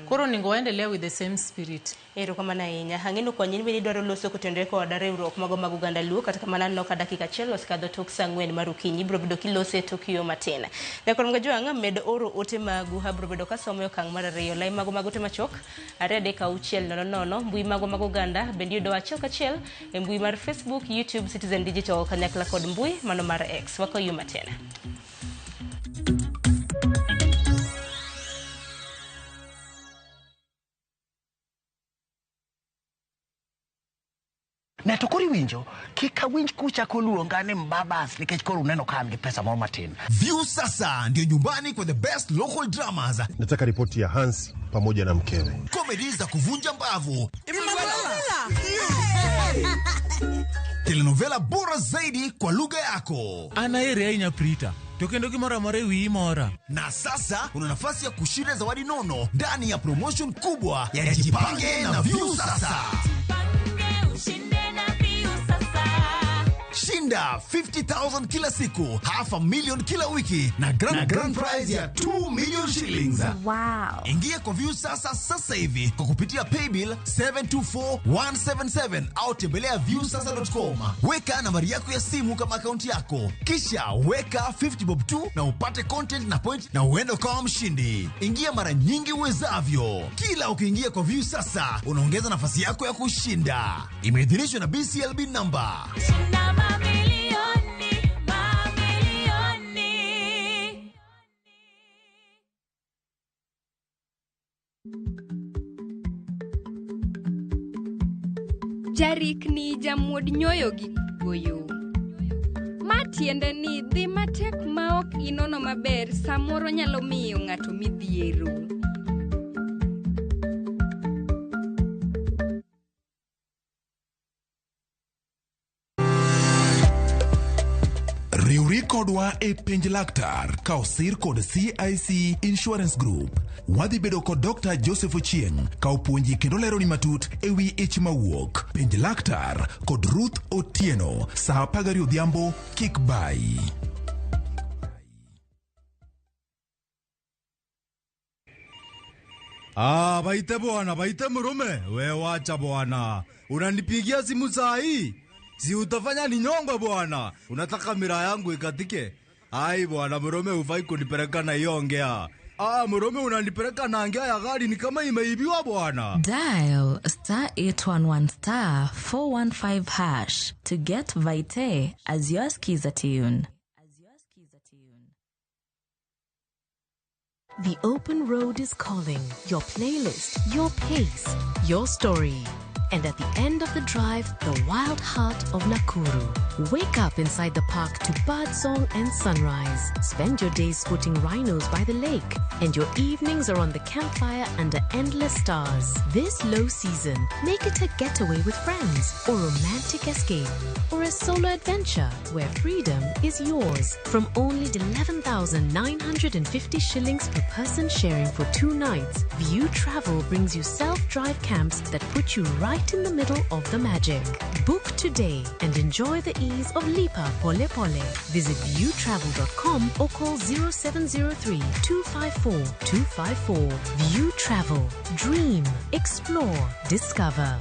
Koro onego waendelea with the same spirit. Erokamano ahinya. Ang'e kwanyi in bende idwaro loso kotenore kod riwruok mago mag oganda luo kata kamano aneno ka dakika achiel osekadho tok saa ang'wen mar okinyi ibiro bedo kilose e tok yo matin. Nyakwar Kajwang' med oro ote magu abiro bedo kasomo e okang' mar ariyo. Lai mago mag ote machuok 2 3 6 0 0 mbui mago mag oganda bende yudo achiel kachiel e mbui mar Facebook, YouTube, Citizen Digital kanyakla kod mbui mano mar X. Wakoyu matin. Ne to koro iwinjo kik awinj kuchako luonga ni mbabas nikech koro uneno ka an gi pesa moro matin. Viusasa ndio nyumbani kwa the best local dramas. Nataka ripoti ya Hans pamoja na mkewe. Komedi za kuvunja mbavu, telenovela bora zaidi kwa lugha yako. An aheri ahinya Prita, to kendo gimoro amora e wiyi mora. Na sasa una nafasi ya kushinda zawadi nono ndani ya promotion kubwa ya Jipange na Viusasa. Shinda 50,000 kila siku, half a million kila wiki na grand prize ya 2 million shillings. Wow. Ingia kwa Viusasa sasa hivi kwa kupitia paybill 724177 au tembelea viusasa.com. Weka nambari yako ya simu kama akaunti yako, kisha weka 50 bob tu na upate content na point na uende ukawa mshindi. Ingia mara nyingi uwezavyo. Kila ukiingia kwa Viusasa unaongeza nafasi yako ya kushinda. Imeidhinishwa na BCLB number. Mamilioni, mamilioni. Jarikni jamuod nyoyo gi goyo. Ma tiende ni dhi matek ma ok inono maber samoro nyalo miyo ng'ato midhiero. Riwri kodwa e penj laktar ka osir kod CIC Insurance Group. Wadhi bedo kod Dr. Joseph Ochieng ka opuonji kendo leroni matut e wi ich mawuok. Penj laktar kod Ruth Otieno saa 12 odhiambo kik bayi. Ah, baite bwana, baite murume. We wacha bwana. Unanipigia simu saa hii? Si utafanya ninyongwe bwana. Unataka mira yangu ikatike? Ai bwana, murume hufai kunipeleka na hiyo ongea. Ah, murume unanipeleka na ngea ya gari ni kama imeibiwa bwana. Dial star 811 star 415 hash to get Vite as your skiza tune. The open road is calling. Your playlist, your pace, your story. And at the end of the drive, the wild heart of Nakuru. Wake up inside the park to birdsong and sunrise. Spend your days spotting rhinos by the lake. And your evenings are on the campfire under endless stars. This low season, make it a getaway with friends, or romantic escape, or a solo adventure where freedom is yours. From only 11,950 shillings per person sharing for 2 nights, View Travel brings you self-drive camps that put you right in the middle of the magic. Book today and enjoy the ease of Lipa Pole Pole. Visit viewtravel.com or call 0703 254 254. View Travel. Dream. Explore. Discover.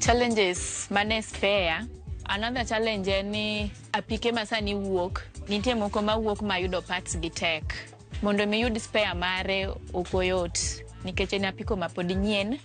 Challenges mane spare. Another challenge en ni apike ma sani wuok, nitie moko mawuok mayudo parts gi tek. Mondo mi yud spare mare ok oyot nikech en apiko ma pod nyien.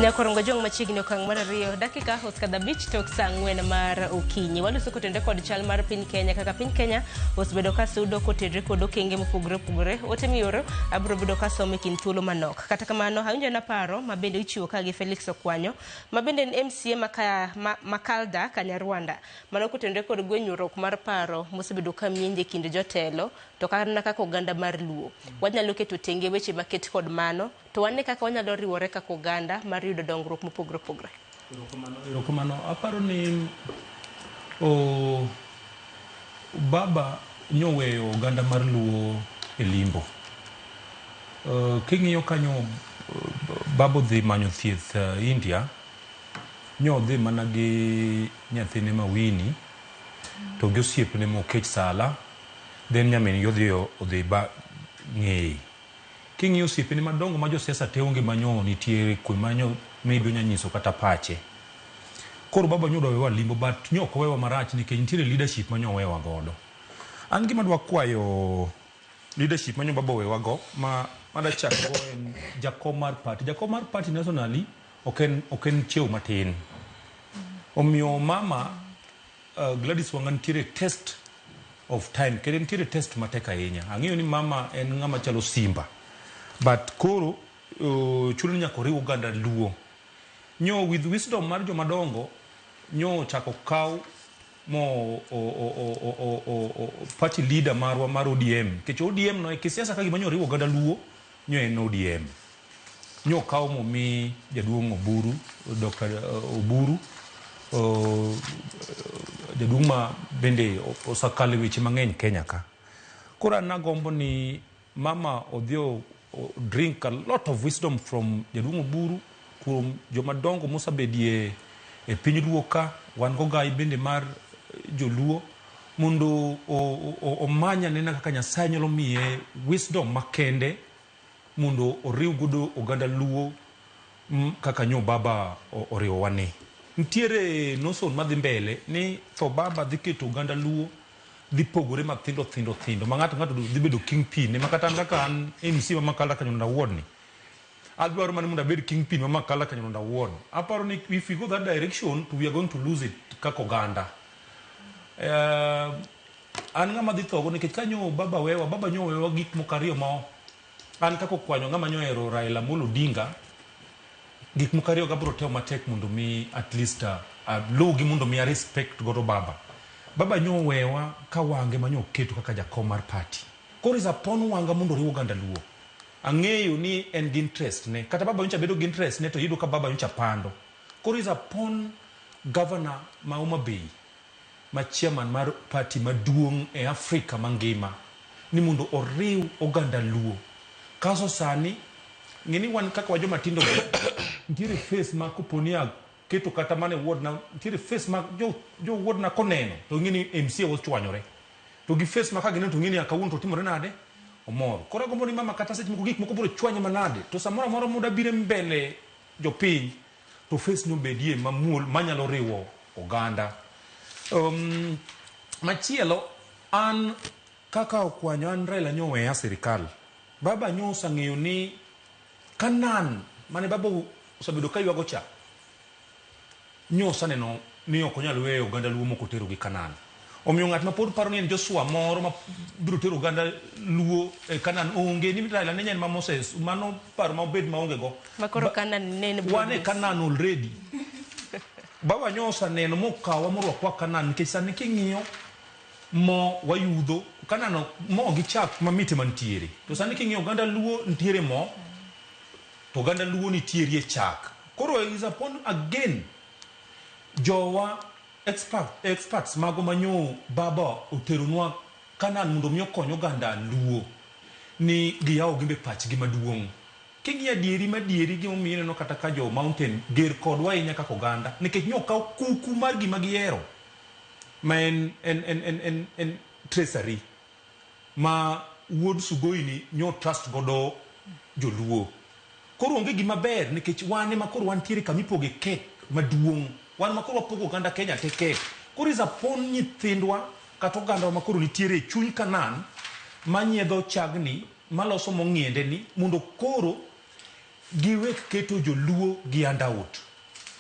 Nyakorongo jong machiegni okang' mar ariyo dakika osekadho abich tok saa ang'wen mar okinyi. Waloso kotenore kod chal mar piny Kenya kaka piny Kenya osebedo ka sudo kotenore kod okenge mopogore opogore. Ote mioro abiro bedo ka somo e kind thuolo manok. Kata kamano awinjo na paro ma bende ichiwo ka gi Felix Okwanyo ma bende en MCA Makalda Kanyarwanda. Mano kotenore kod gwenyruok mar paro mosebedo ka mienje e kind jotelo to kata kaka oganda mar Luo. Wanyalo keto tenge weche maket kod mano to wane kaka wanyalo riwore kaka oganda mar yudo dongruok mopogore opogore. Erokamano. Aparo ni baba nyoweyo oganda mar Luo e limbo. King'iyo kanyo baba odhi manyo thieth India, nyo odhi mana gi nyathine ma Winnie to gi osiepne mokech sala, then nyamin gi odhi ba ng'eye. King'iyo osiepene madongo ma josiasa te onge manyo nitiere kwe manyo maybe onya nyiso kata pache. Koro baba nyo dwa wewa limbo but nyo ok owewa marach nikech nitiere leadership manyo owewa godo. An gima adwa kwayo leadership manyo baba owewa go ma madwa chako go en jakom mar party. Jakom mar party nationally ok en cheo matin. Omiyo mama Gladys Wanga nitiere test of time kendo nitiere test matek ahinya. Ang'eyo ni mama en ng'ama chalo simba. But koro chuno ni nyaka oriw oganda Luo. Nyo with wisdom mar joma dongo nyo ochako kaw mo o party leader marwa mar ODM. Nikech ODM no e kisiasa ka gima nyo oriwo oganda Luo nyo en ODM. Nyo okaw momi jaduong' Oburu, Dr. Oburu, jaduong' ma bende osekalo e weche mang'eny Kenya ka. Koro an agombo ni mama odhi o drink a lot of wisdom from jaduong' Oburu, kuom joma dongo mosebedie e piny Luo ka, wan gogai bende mar joluo, mondo omany anena kaka Nyasaye nyalo miye wisdom makende mondo oriw godo oganda Luo kaka nyo baba oriwowa ni. Nitiere notion madhi mbele ni tho baba dhi keto oganda Luo dhi pogore mathindo thindo thindo ma ng'ato ng'ato dhi bedo kingpin ma kata an kaka an MC ma Makala Kanyonda Ward ni adwaro mana mondo abed kingpin ma Makala Kanyonda Ward. Aparo ni if we go that direction to we are going to lose it kaka oganda. An ng'ama dhi thogo nikech kanyo baba wewa, baba nyo wewa gik moko ariyo ma an kaka Okwanyo ng'ama nyo ohero Raila Amolo Odinga, gik moko ariyo gabiro temo matek mondo mi at least aluwgi mondo mi a respect godo baba. Baba nyo wewa ka wange manyo oketo kaka jakom mar party. Koro is upon Wanga mondo oriw oganda Luo. Ang'eyo ni en gi interest ne. Kata baba nyocha bedo gi interest ne to iyudo ka baba nyocha pando. Koro is upon governor ma Homa Bay ma chairman mar party maduong' e Afrika mangima ni mondo oriw oganda Luo. Kaso sani ng'e ni wan kaka wa joma tindo nitiere face ma koponi aketo kata mana e ward na nitiere face ma jo ward na koneno to ng'e ni MCA ochwanyore. To gi face ma ka gineno to ng'e ni kawuono to timore nade? Omor. Koro agombo ni mama kata seche moko gik moko biro chwanye manade to samoro amora moda biro mbele jopiny to face no bedie mamuol manyalo riwo oganda. Machielo an kaka Okwanyo an Raila nyo oweya sirikal. Baba nyo oseng'eyo ni Kanan mane baba osebedo ka ywago cha nyo oseneno ni ok onyal weyo oganda Luo mok otero gi Kanan. Omiyo ng'at ma pod paro ni en Joshua moro ma biro tero oganda Luo e Kanan onge ni Raila ne en ma Moses mano paro ma obed maonge go. Ma koro Kanan ne en Wan e Kanan already. Baba nyo oseneno mokawa morwakwa Kanan nikech sani king'iyo mo wayudho Kanan mo gi chak mamit ema nitiere. To sani king'iyo oganda Luo nitiere mo to oganda Luo nitiere e chak. Koro is upon again jowa experts mago manyo baba oteronwa Kanan mondo mi okony oganda Luo ni giyawo gimbe pachgi maduong'. King'iyo adieri madieri gimomiyo ineno kata ka jo mountain ger kodwa ahinya kaka oganda nikech nyokaw kuku mar gima gihero ma en, en, en, en, en, en treasury ma wuod Sugoi ni nyo trust godo joluo. Koro onge gima ber nikech wan ema koro wantiere kama ipoge kek maduong'. Wan ma koro wapogo oganda Kenya te kek. Koro is upon nyithindwa kata ogandawa ma koro nitiere e chuny Canaan manyiedho chagni, maloso mong'iende ni mondo koro giwek keto joluo gi handout.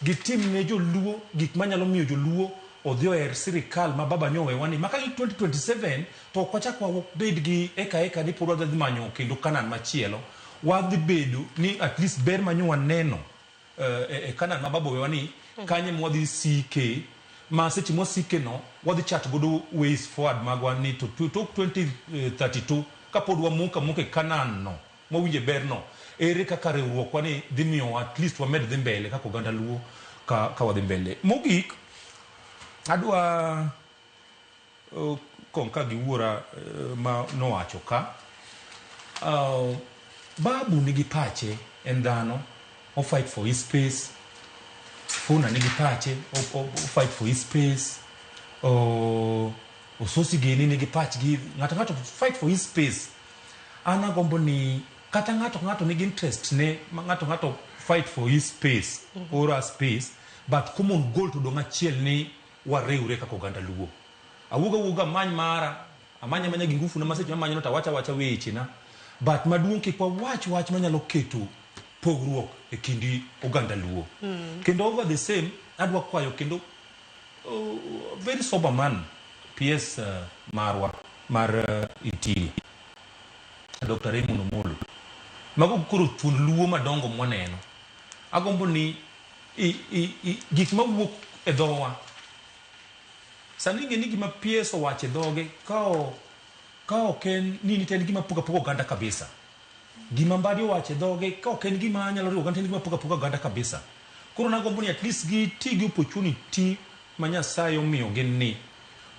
Gitim ne joluo gik manyalo miyo joluo odhi oher sirikal ma baba nyowewa ni maka gik 2027 to ok wachak wabed gi eka eka ni pod wadhi manyo kendo Canaan machielo. Wadhi bedo ni at least ber manyo waneno e Canaan ma baba owewa ni kanye mwadhi sike ma seche mwasike no wadhi chat godo ways forward magwa ni to tok 2032 kapod wamoko amoka e Canaan no mwawinje ber no ere kaka riwruokwa ni dhi miyowa at least wamed dhi mbele kaka oganda luo ka wadhi mbele. Mogik adwa konka gi wuora ma nowacho ka babu nigi pache en dhano o fight for his space. Sifuna nigi pache o fight for his space. Ososi gini nigi pachgi ng'ato ng'ato fight for his space. An agombo ni kata ng'ato ng'ato nigi interest ne ma ng'ato ng'ato fight for his space or a space but common goal to dong' achiel ni wariwre kaka oganda luo. Awuog awuoga amany mara amanya amanya gi ngufu na ma seche mamanyo no to awacho awacha wechena but maduong' kik wawach wach manyalo keto pogruok e kind oganda luo. Kendo over the same adwa kwayo kendo very sober man PS marwa mar Interior Dr. Raymond Omolo. Mago koro thuond luo madongo mwaneno. Agombo ni gik mawuok e dhowa sani ing'e ni gima PS owacho e dhoge ka ok en nini to en gima pogo apoga oganda kabisa. Gima Mbadi owacho e dhoge ka ok en gima nyalo riwo oganda to en gima pogo apoga oganda kabisa. Koro nagombo ni at least giti gi opportunity ma Nyasaye omiyo gin ni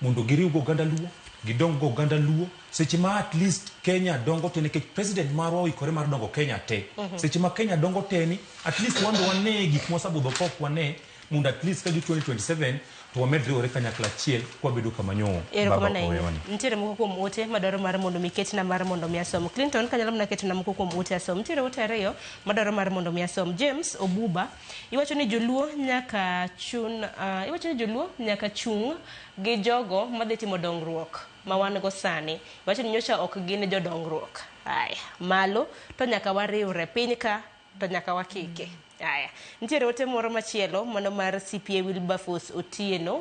mondo giriw go oganda luo, gidong go oganda luo seche ma at least Kenya dongo te nikech president marwa oikore mar dongo Kenya te. Seche ma Kenya dongo te ni at least wan be wane gik mwasebudho ka ok wane mondo at least ka gi 2027 to wamed riwore kanyakla achiel kwabedo kama nyo baba Erokamano ahinya. owewa ni. Nitiere moko kuom ote madwaro mar mondo mi ketna mar mondo mi asom. Clinton kanyalo mana ketona moko kuom ote asom. Nitiere ote ariyo madwaro mar mondo mi asom. James Obuba iwacho ni joluo nyaka chun iwacho ni joluo nyaka chung' gi jogo madhi timo dongruok ma wan go sani. Iwacho ni nyocha ok gin jodongruok. Aya, malo to nyaka wariwre piny ka to nyaka wakike. Aya, nitiere ote moro machielo mano mar CPA Wilberforce Otieno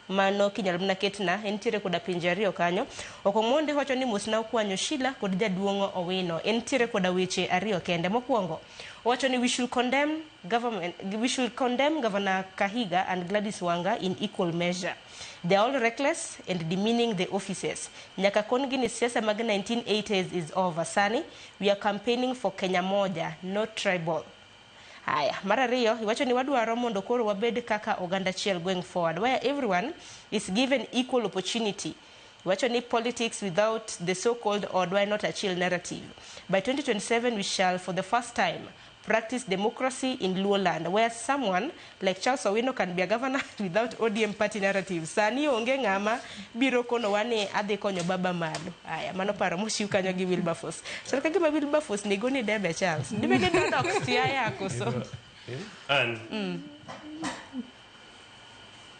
mano kinyalo mana ketna entiere koda pinje ariyo kanyo. Okomonde wacho ni mosna okwanyo Sheila kod jaduong' Owino. Entiere koda weche ariyo kende. Mokwongo owacho ni we should condemn government, we should condemn Governor Kahiga and Gladys Wanga in equal measure. They are all reckless and demeaning the offices. Nyaka kon gi ni siasa mag 1980s is over. Sani we are campaigning for Kenya moja, not tribal. Haya, mar ariyo iwacho ni wadwaro mondo koro wabed kaka oganda achiel going forward where everyone is given equal opportunity. Iwacho ni politics without the so-called odwa not achiel narrative. By 2027 we shall for the first time practice democracy in Luo land where someone like Charles Owino can be a governor without ODM party narrative. Sani onge ng'ama biro konowa ni adhi konyo baba malo. Aya, mano paro moshiw kanyo gi Wilberforce. Chal ka gima Wilberforce ni goni debe Charles. Debe ni dodok Siaya koso. And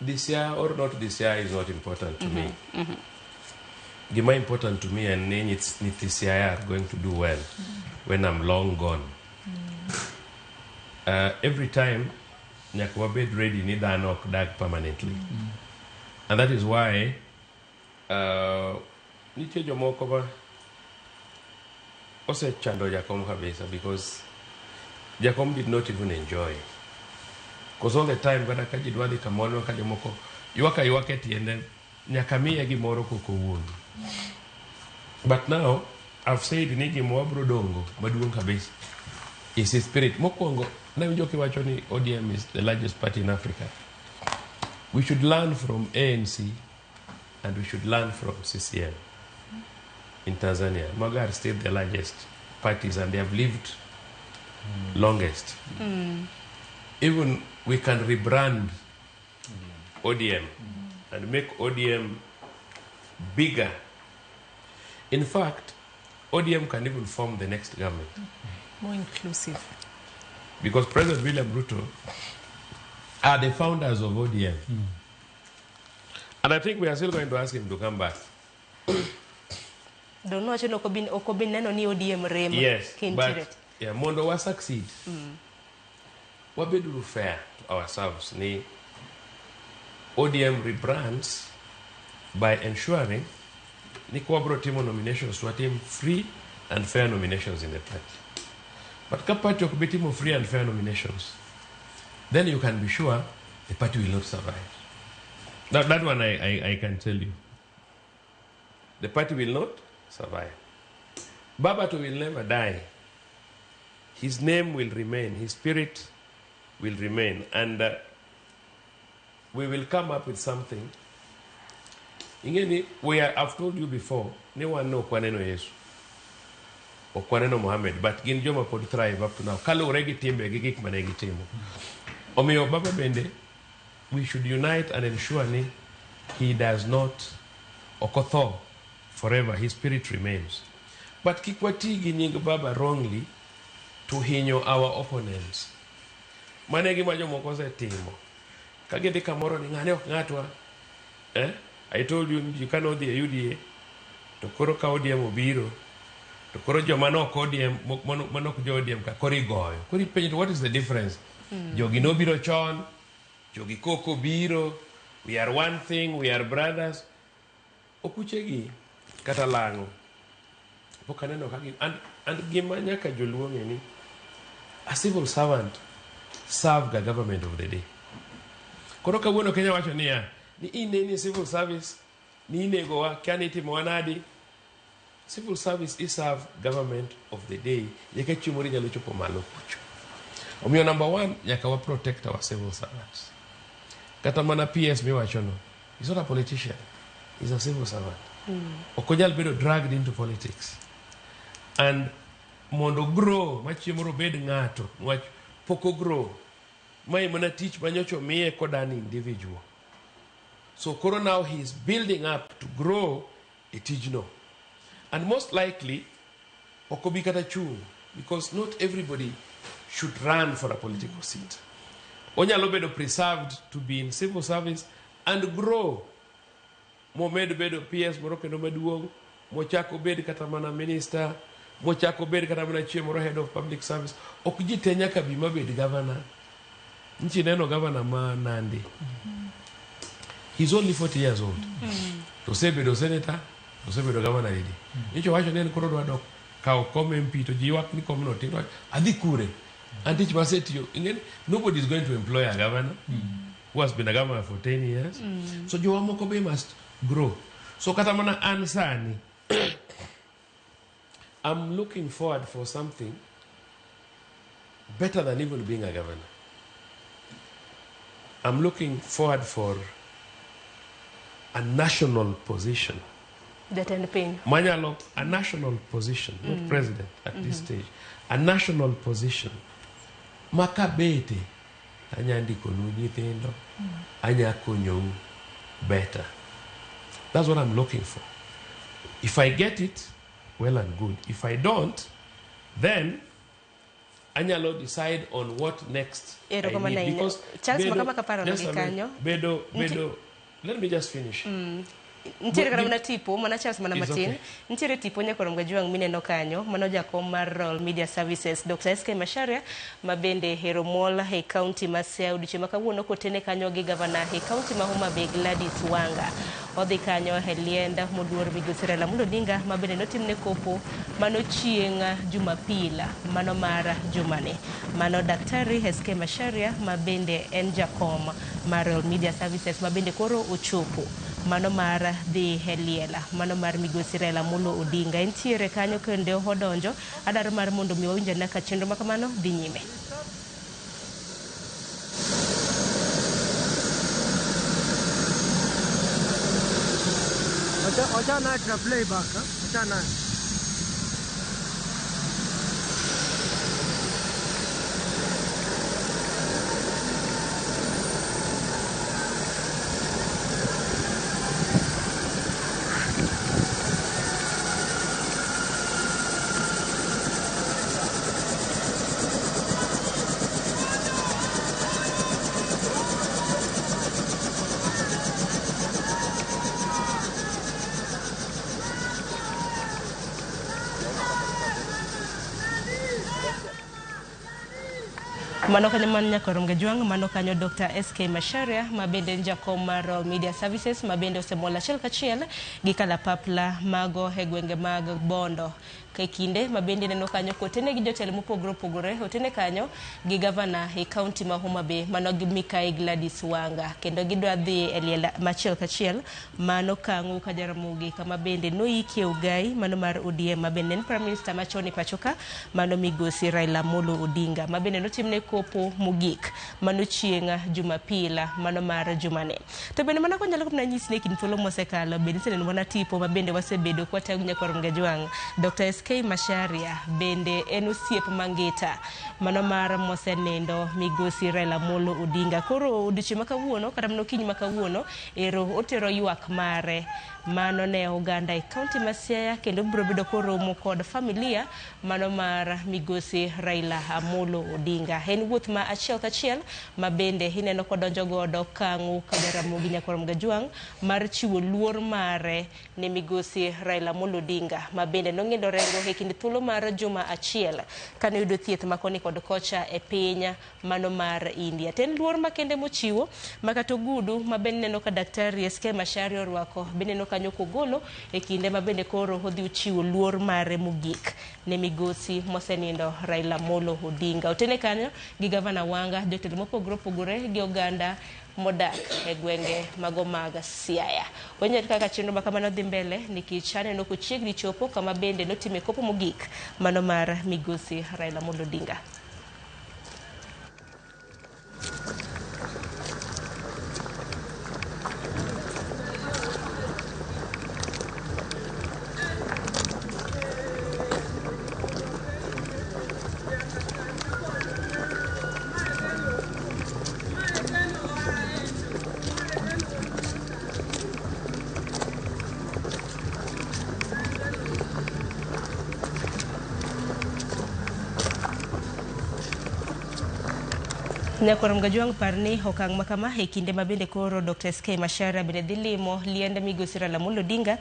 this year or not this year is not important to me. Gima important to me en ni nyithi Siaya are going to do well when I'm long gone. Every time nyaka wabed ready ni dhano ok dag permanently. And that is why nitie jomoko ma osechando Jakom kabisa because Jakom did not even enjoy. Because all the time kata ka ji dwa dhi kamoro ka jomoko ywak aywaka e tiende nyaka miye gimoro kok owuon. But now I've said ni gima wabro dongo maduong' kabisa is his spirit. Mokwongo nawinjo kiwacho ni ODM is the largest party in Africa. We should learn from ANC and we should learn from CCM in Tanzania. Mago are still the largest parties and they have lived Longest. Even we can rebrand ODM and make ODM bigger. In fact, ODM can even form the next government. More inclusive. Because President William Ruto are the founders of ODM. And I think we are still going to ask him to come back. Don't know no ok obi neno ni ODM rem. Yes, kintiere. But yeah, mondo wa succeed, wabeduru fair to ourselves ni ODM rebrands by ensuring ni kwabro timo nominations, watim free and fair nominations in the party. But ka party ok bi timo free and fair nominations, then you can be sure the party will not survive. That one I can tell you. The party will not survive. Baba to will never die. His name will remain, his spirit will remain, and we will come up with something. Ingeni, I've told you before, ni wan ok waneno Yesu. Ok waneno Muhammad, but gin joma pod thrive up to now. Kaluwore gi timbe gi gik mane gitimo. Omiyo Baba bende, we should unite and ensure ni he does not ok otho forever, his spirit remains. But kik wati gi nying Baba wrongly to hinyo our opponents. Mano e gima jomoko osetimo. Ka gidhi kamoro ni ng'ane ok ng'atwa. Eh? I told you ji kane odhi e UDA, to koro ka ODM obiro, to koro joma nok ODM, manok jo ODM ka koro igoyo. Koro ipenjo to what is the difference? Jogi nobiro chon, jogi koko biro, we are one thing, we are brothers. Okuchegi kata lang'o. Pok aneno ka gi and gima nyaka joluo ng'e ni a civil servant serve the government of the day. Koro kawuono Kenya wacho niya, ni in ni civil service, ni inegowa, kia ni itimowa nadi. Civil service is serve government of the day. Nyaka chieng' moro inyalo chopo malo kucho. Omiyo number one, nyaka wa protect our civil servants. Kata mana PS miwachono, he's not a politician, he's a civil servant. Ok onyal bedo dragged into politics. And mondo grow, ma chieng' moro obed ng'ato, niwach pok o grow. Mae mana tich manyocha omiye kod an individual. So koro now he is building up to grow e tijno. And most likely, ok obi kata chung', because not everybody should run for a political seat. Onyalo bedo preserved to be in civil service and grow. Momed bedo PS moro kendo maduong', mochak obed kata mana minister, mochak obed kata mana chieng' moro head of public service. Ok ji te nyaka bi mabed governor. Nchi neno governor ma Nandi. He's only 40 years old. To osebedo senator, osebedo governor didi. Nyocha wacho ni en koro odwa dok kawo kom MP to ji ywak ni komno tin. Adhi kure. An tich masetiyo. Ing'eni, nobody is going to employ a governor who has been a governor for 10 years. So jowa moko be must grow. So kata mana an sani, I'm looking forward for something better than even being a governor. I'm looking forward for a national position. Jatend piny. Manyalo, a national position, not president at this stage, a national position. Makabete, anya ndikonu nyithindo, anya konyou better. That's what I'm looking for. If I get it, well and good. If I don't, then anyalo decide on what next I need. Because Charles Makama kaparo just a minute, kanyo. Bedo, bedo, let me just finish. Nitiere kata mana tipo mana Charles mana It's matin okay. Nitiere tipo nyakorom Gajwang' mineno kanyo mano jakom mar Royal Media Services Dr. SK Macharia ma bende hero mol e kaunti ma Siaya odiochieng' ma kawuono kotene kanyo gi gavana e kaunti ma Homa Bay Gladys Wanga odhi kanyo e liend moduor migosi Raila Amolo Odinga ma bende notimne kopo mano chieng' Jumapil mano mar jumani. Mano Daktari SK Macharia ma bende en jakom mar Royal Media Services ma bende koro ochopo mano mar dhi e liel mano mar migosi Raila Amolo Odinga entiere kanyo kendo odonjo adwaro mar mondo mi wawinj ane ka chenro ma kamano dhi nyime. Wacha naye tuna playback, ha? Wacha naye. Mano kanyo man nyakorom Gajwang', mano kanyo Dr. SK Macharia ma bende en jakom mar Royal Media Services ma bende osemol achiel kachiel gi kalapapla mago e gwenge mag Bondo. E kinde ma bende ineno kanyo kotene gi jotelo mopogore opogore, otene kanyo gi gavana e kaunti ma Homa Bay mano gi Mikai Gladys Wanga, kendo gidwa dhi e liel machiel kachiel mano Kang'u ka Jaramogi kama bende noikie Ugai mano mar ODM ma bende en Prime Minister machon e pacho ka mano migosi Raila Amolo Odinga ma bende notimne kopo mogik mano chieng' Jumapil mano mar jumani. To bende mana konyalo mana nyisi ni e kind thuolo mosekalo bende iseneno mana tipo ma bende wasebedo kwatago nyakwar Gajwang'. Dr. SK Macharia bende en osiep mangita mano mar mosenindo migosi Raila Amolo Odinga. Koro odiochieng' ma kawuono kata mana okinyi ma kawuono ero otero ywak mare mano ne oganda e kaunti ma Siaya kendo biro bedo koromo kod familia mano mar migosi Raila Amolo Odinga. En wuoth ma achiel kachiel ma bende ineno kodonjo godo Kang'u ka Jaramogi nyakwar Gajwang' mar chiwo luor mare ne migosi Raila Amolo Odinga ma bende nong'indo rengo e kind thuolo mar juma achiel kane oyudo thieth ma koni kod kocha e piny mano mar India. To en luor makende mochiwo ma kata ogudu ma bende neno ka Daktari SK Macharia orwako bende neno kanyo kogolo e kinde ma bende koro odhi ochiwo luor mare mogik ne migosi mosenindo Raila Amolo Odinga. Otene kanyo gi gavana Wanga, jotelo mopogore opogore gi oganda modak e gwenge mago mag Siaya. Wanyalo kaka chenro ma kamano dhi mbele nikech aneno kochiegni chopo kama bende notime kopo mogik mano mar migosi Raila Amolo Odinga. Nyakwar Gajwang' par ni okang' ma kama e kinde ma bende koro Dr. SK Macharia bende dhi limo liend migosi Raila Amolo Odinga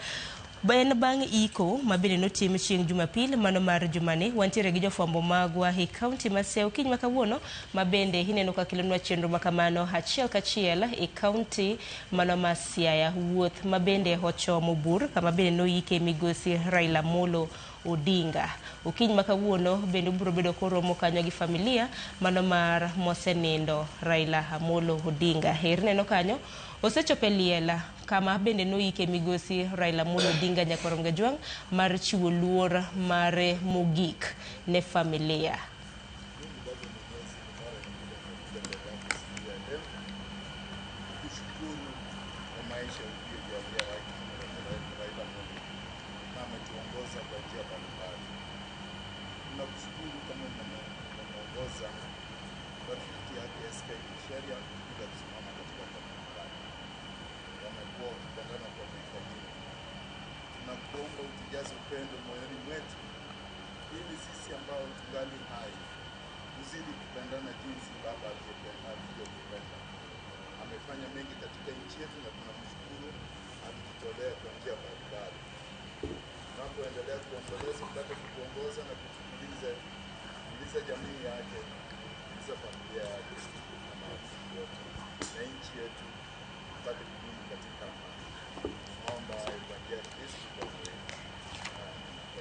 en bang' iko ma bende notim chieng' Jumapil mano mar jumani. Wantiere gi jofwambo magwa e kaunti ma Siaya okinyi ma kawuono ma bende ineno ka kelonwa chenro ma kamano achiel kachiel e kaunti mano ma Siaya. Wuoth ma bende ochomo bur kama bende noike migosi Raila Amolo Odinga. Okinyi ma kawuono bende ubiro bedo koromo kanyo gi familia mano mar mosenindo Raila Amolo Odinga. Eri neno kanyo osechopo e liel kama bende noike migosi Raila Amolo Odinga nyakwar Gajwang' mar chiwo luor mare mogik ne familia.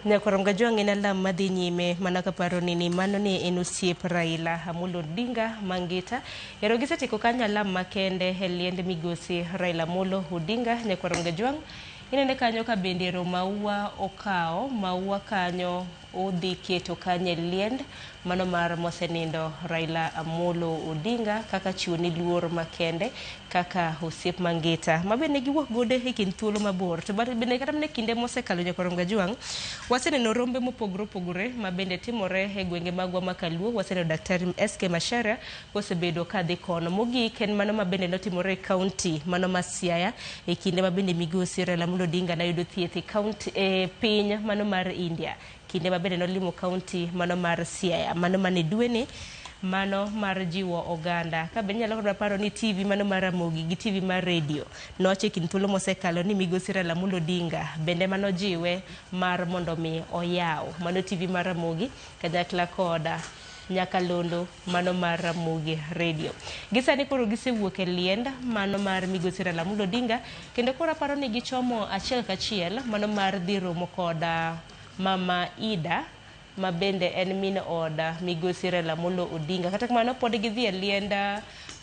Nyakwar Gajwang' en alam madhi nyime mana kaparo ni mano ni en osiep Raila Amolo Odinga mangita. Ero gisetieko kanyo alam makende e liend migosi Raila Amolo Odinga. Nyakwar Gajwang' inene kanyo ka bende ero maua okawo maua kanyo odhi keto kanyo e liend mano mar mosenindo Raila Amolo Odinga kaka chiwo ni luor makende kaka osiep mangita ma bende giwuok godo e kind thuolo mabor. To bende kata mana e kinde mosekalo nyakwar Gajwang' waseneno rombe mopogore opogore ma bende timore e gwenge magwa ma Kaluo. Waseneno Daktari SK Macharia kosebedo kadhi kono. Mogik en mano ma bende notimore e kaunti mano ma Siaya e kinde ma bende migosi Raila Amolo Odinga noyudo thieth e kaunti e piny mano mar India. Kinde ma bende nolimo kaunti mano mar Siaya mano mane dweni mano mar jiwo oganda. Ka bende nyalo paro ni TV mano mar Ramogi gi TV mar radio nowacho e kind thuolo mosekalo ni migosi Raila Amolo Odinga bende manojiwe mar mondo mi oyaw mano TV mar Ramogi kanyakla koda nyakalondo mano mar Ramogi Radio. Gisani koro gisewuok e liend mano mar Migosi Raila Amolo Odinga kendo koro aparo ni gichomo achiel kachiel mano mar dhi romo koda Mama Ida ma bende en min oda Migosi Raila Amolo Odinga. Kata kamano pod gidhi e liend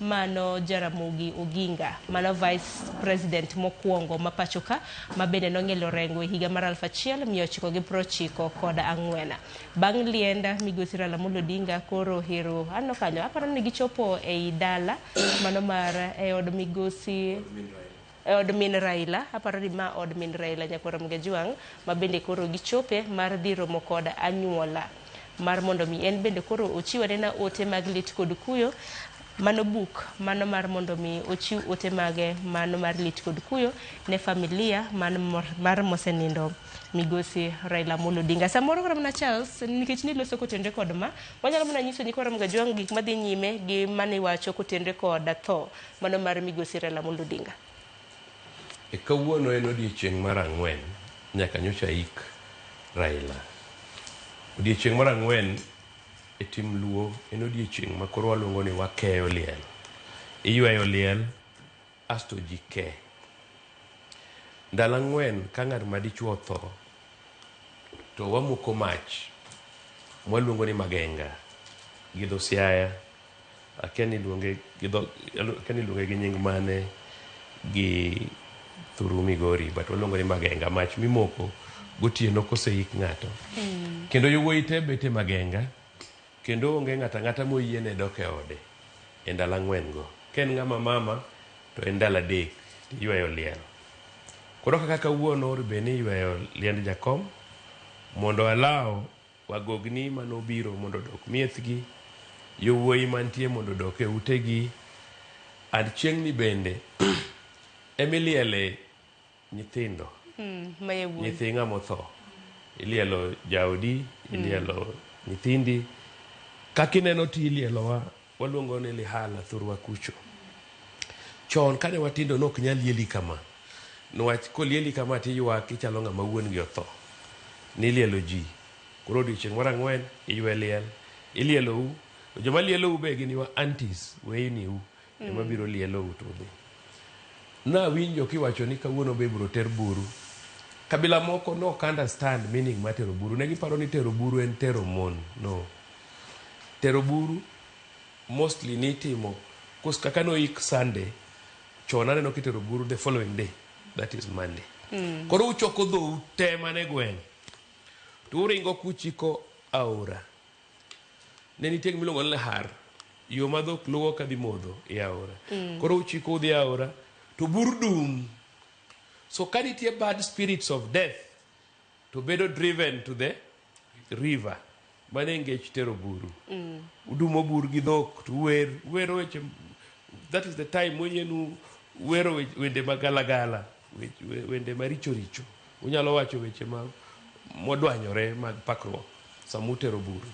mano Jaramogi Oginga, mano Vice President mokwongo ma pacho ka ma bende nong'ielo orengo e higa mar 1994. Bang' liend Migosi Raila Amolo Odinga koro hero aneno kanyo aparo ni gichopo ei dala mano mar e od Migosi e od min Raila, aparo ni ma od min Raila nyakwar Ramogi Ajwang' ma bende koro gichope mar dhi romo kod anyuola mar mondo mi en bende koro ochiw anena ote mag lit kod kuyo mano buk mano mar mondo mi ochiw ote mage mano mar lit kod kuyo ne familia mar mosenindo Migosi Raila Amolo Odinga. Samoro kata mana Charles, nikech niloso kotenre kod ma, wanyalo mana nyiso nyikwa Ramogi Ajwang' gik madhi nyime gi mane iwacho kotenre kod tho mano mar Migosi Raila Amolo Odinga. E kawuono en odiechieng' mar ang'wen nyaka nyocha ik Raila. Odiechieng' mar ang'wen e tim Luo en odiechieng' ma koro waluongo ni wakeyo liel. Iyweyo liel asto ji ke. Ndalo ang'wen ka ng'at ma dichuo otho to wamoko mach mwaluongo ni magenga gi dho Siaya. Akia ni iluonge gi dho akia ni iluonge gi nying mane gi thuru Migori but waluongo ni magenga mach mimoko gotieno koseik ng'ato. Kendo yowuoyi te bet e magenga kendo onge ng'ato ang'ata moyiene dok e ode e ndalo ang'wen go. Ka en ng'ama mama to en ndalo adek tiyweyo liel. Koro kaka kawuono be ni iyweyo liend jakom mondo allow wagogni manobiro mondo odok miechgi, yowuoyi mantie mondo odok e utegi, and chieng'ni bende emiliele nyithindo ma yawuoyi. nyithi ng'ama otho. Ilielo jaodi, ilielo nyithindi. Kaka ineno ti ilielowa, waluongo ni lihala thurwa kucho. Chon kane watindo nok nyal lieli kama. Niwach kolieli kama tiywak ichalo ng'ama wuon gi otho. Nilielo ji. Koro odiochieng' mar ang'wen iywe liel. Ilielou. To joma lielou be gin your aunties, weyniu ema biro lielou to udhi. Nawinjo kiwacho ni kawuono be ibiro ter buru. Kabila moko no ok understand meaning mar tero buru. Ne giparo ni tero buru en tero mon. No. Tero buru mostly nitimo kaka noik Sunday, chon aneno kitero buru the following day. That is Monday. Koro uchoko dhou te mane gweng'. To uringo kuchiko aora. Ne nitie gima iluongo ni lahar. Yo ma dhok luwo kadhi modho e aora. Koro uchiko udhi e aora to bur dum. So ka nitie bad spirits of death to bedo driven to the river. Mano e ngech tero buru. Udumo bur gi dhok to uwer. Uwero weche. That is the time moyienu wero wende magalagala. Wende maricho richo. Unyalo wacho weche ma modwanyore mag pakruok sama utero buru.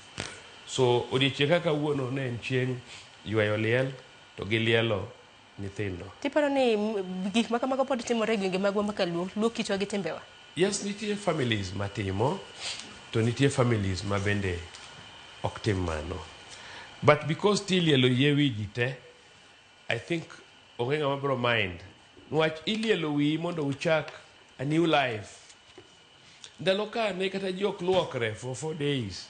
So odiechieng' kaka kawuono ne en chieng' yweyo liel to gi lielo nyithindo. Tiparo ni gik ma kamago pod timore e gwenge magwa ma kaluo, luo kitwa gi timbewa? Yes, nitie families matimo to nitie families ma bende ok tim mano. But because ti ilielo yie wi ji te, I think onge ng'ama biro mind. Niwach ilielo wiyi mondo uchak a new life. Ndalo ka ne kata ji ok luokre for 4 days.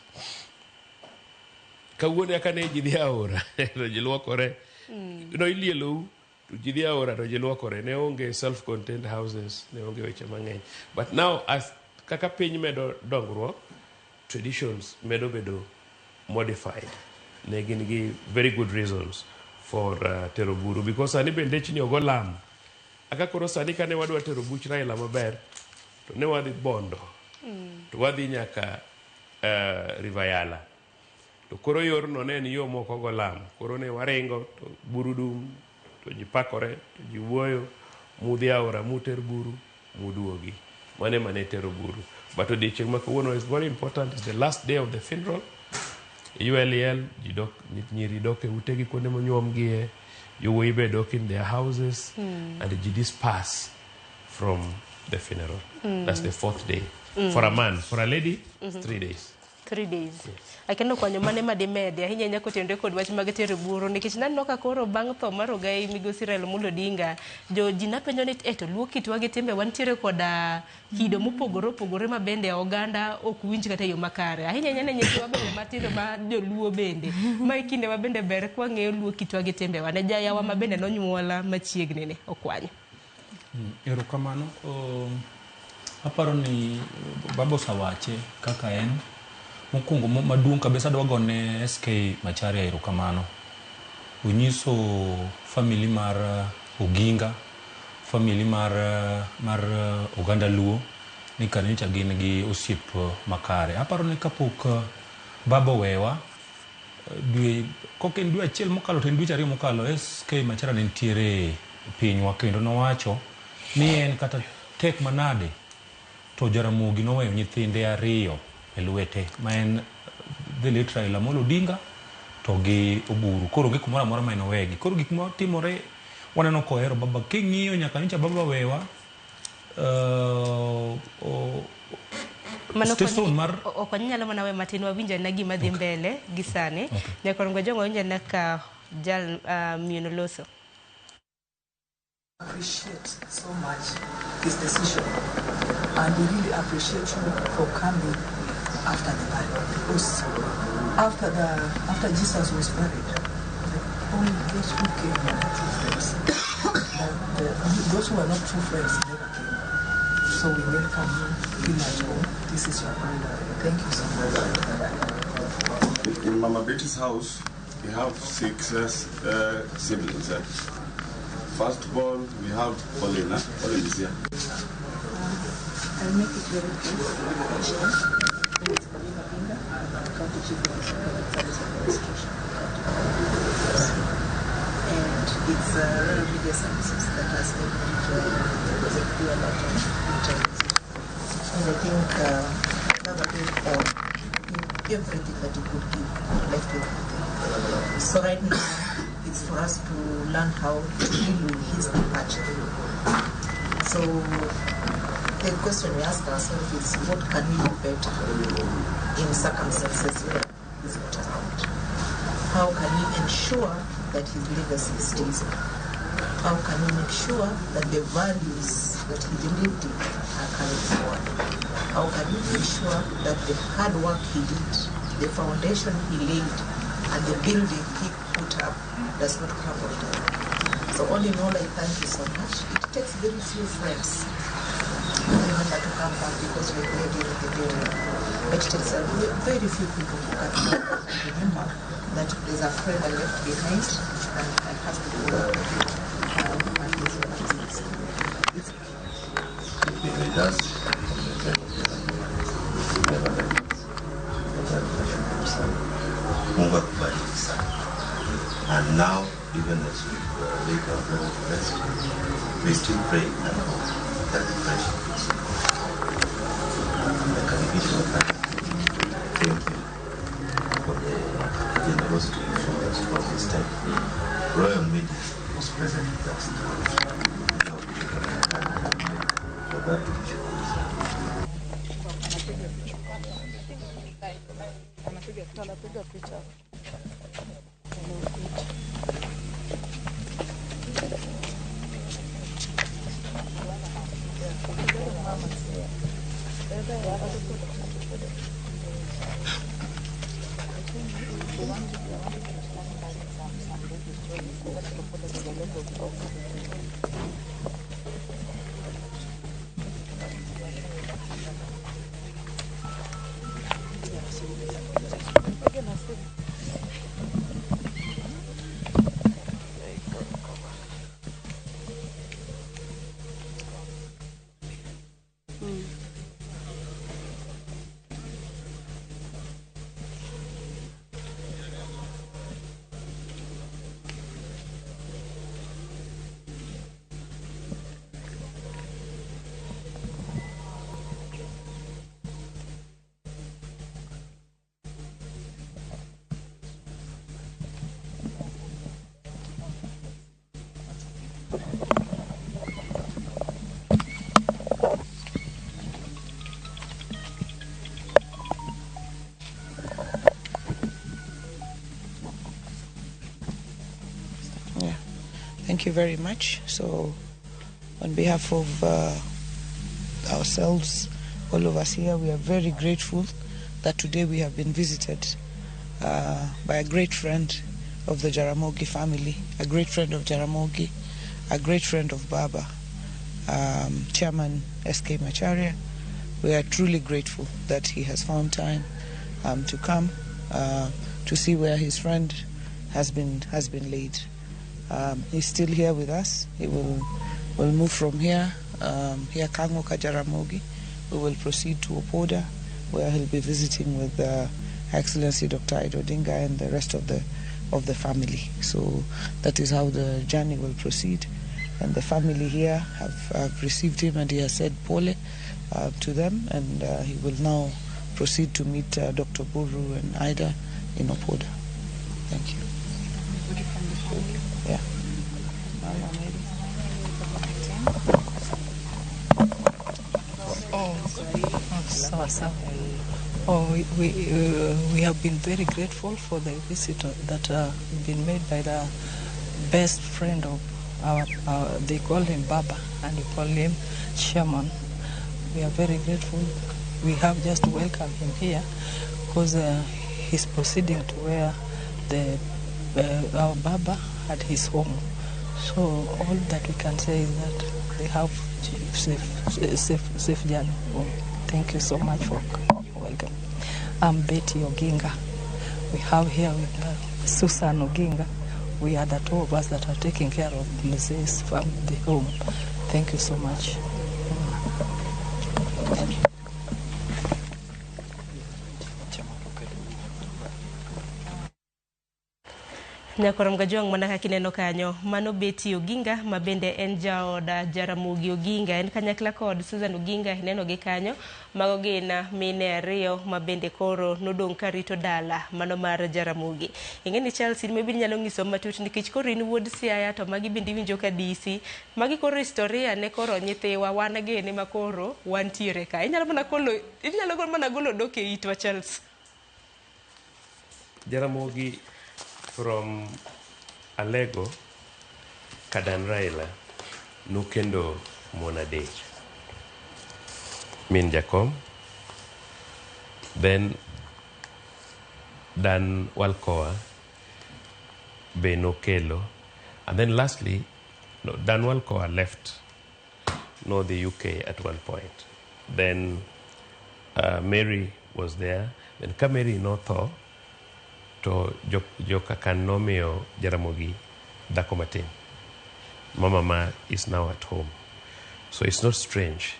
Kawuono eka ne ji dhi aora to ji luokore. No ilielou to ji dhi aora to ji luokore. Ne onge self contained houses, ne onge weche mang'eny. But now as kaka piny medo dongruok, traditions medo bedo modified. Ne gin gi very good reasons for tero buru because sani be ndechni ogo lam. Aka koro sani kane wadwa tero buch Raila maber to ne wadhi Bondo to wadhi nyaka River Yala. To koro yorno ne en yo mok ogo lam. Koro ne waringo to buru dum to ji pakore to ji wuoyo mudhi aora muter buru muduogi. Mano ema ne tero buru. But odiechieng' ma kawuono is very important. It's the last day of the funeral. Iywe liel, ji dok, nyiri dok e utegi kuonde monyuomgie, yowuoyi be dok in their houses, and ji disperse from the funeral. That's the fourth day. For a man. For a lady, it's 3 days. 3 days. Akendo kwanyo mane madimede ahinya ahinya kotenore kod wach mag tero buru nikech naneno ka koro bang' tho mar ogai migosi Raila Amolo Odinga jo ji napenjo ni to luo kitwa gi timbe wantiere koda kido mopogore opogore ma bende oganda ok winj kata e yo makare ahinya ahinya ne nyithiwa bende matindo ma joluo bende ma e kinde ma bende ber kwang'eyo luo kitwa gi timbewa ne jayawa ma bende nonyuola machiegni ni okwanyo. Erokamano. Aparo ni baba osewache kaka en. Mokwongo maduong' kabisa adwa gone SK Macharia erokamano. Onyiso family mar Oginga, family mar oganda Luo ni kanyocha gin gi osiep makare. Aparo ni kapok baba owewa dwe kok en dwe achiel mokalo to en dweche ariyo mokalo, SK Macharia ne nitiere pinywa kendo nowacho ni en kata tek manade to Jaramogi noweyo nyithinde ariyo e lwete ma en the late Raila Amolo Odinga to gi Oburu. Koro onge kumoro amora ma en owegi. Koro gik matimore waneno kohero baba. King'iyo nyaka nyocha baba wewa station mar ok wanyalo mana we matin wawinjo na gima dhi mbele gi sani. Nyakorongo jongo winjo na ka jal miyo loso. Appreciate so much his decision, and we really appreciate you for coming after the burial, because after Jesus was buried, only those who came were the true friends. Those who were not true friends never came. So we welcome you. Feel at home. This is your brother. Thank you so much. In Mama Betty's house, we have 6 siblings. First of all, we have Paulina. Paulina is here. I'll make it very brief. It's Paulina Binga, County Chief Officer, Public Service Administration. And it's Royal Media Services that has made me join, because I do a lot of interviews. And I think Baba gave all, everything that he could give, left with nothing. So right now, it's for us to learn how to deal with his departure. So the question we ask ourselves is, what can we do better in circumstances where he's not around? How can we ensure that his legacy stays on? How can we make sure that the values that he believed in are carried forward? How can we make sure that the hard work he did, the foundation he laid, and the building he put up does not crumble down? So all in all, I thank you so much. It takes very few friends to remember to come back, because we're there during the day. But it takes very few people who can remember that there's a friend I left behind and I have to go and this one. Mungu akubariki sana. And now, even as we lay our brother to rest, we still pray and hope that the friendship is. Thank you for the generosity you showed us all this time. Royal Media was present with us. For that, we should. Anapiga picha. Thank you very much. So, on behalf of ourselves, all of us here, we are very grateful that today we have been visited by a great friend of the Jaramogi family, a great friend of Jaramogi, a great friend of Baba, Chairman S.K. Macharia. We are truly grateful that he has found time to come to see where his friend has been laid. He's still here with us. He will move from here, here Kango Kajaramogi. We will proceed to Opoda, where he'll be visiting with Excellency Dr. Ida Odinga and the rest of the family. So that is how the journey will proceed. And the family here have received him, and he has said pole to them, and he will now proceed to meet Dr. Buru and Ida in Opoda. Thank you. Yeah. Oh, so. Oh, we have been very grateful for the visit that been made by the best friend of our they call him Baba and we call him Chairman. We are very grateful. We have just welcomed him here because he's proceeding to where the our Baba had his home. So all that we can say is that they have safe journey home. Thank you so much for welcome. I'm Betty Oginga. We have here with Susan Oginga. We are the two of us that are taking care of Mrs. from the home. Thank you so much. Thank you. Nyakorom Gajwang' mana kaka ineno kanyo, mano Betty Oginga ma bende en jaoda Jaramogi Oginga, en kanyakla kod Susan Oginga ineno gi kanyo. Mago gin mine ariyo ma bende koro nodong' karito dala mano mar Jaramogi. Ing'e ni Charles, in maybe inyalo nyiso matut nikech koro in wuod Siaya to magi bende iwinjo ka DC. Magi koro historia ne koro nyithiwa wan gene ma koro wantiere ka. Inyalo mana golo dok e itwa Charles. Jaramogi from Alego, Kadan Raila, nokendo mon adek. Min Jakom, then Dan Walkoa, be nokelo, and then lastly, no, Dan Walkoa left the UK at one point. Then Mary was there. Then ka Mary notho, to joka nomiyo Jaramogi dhako matin. Mama ma is now at home. So it's not strange.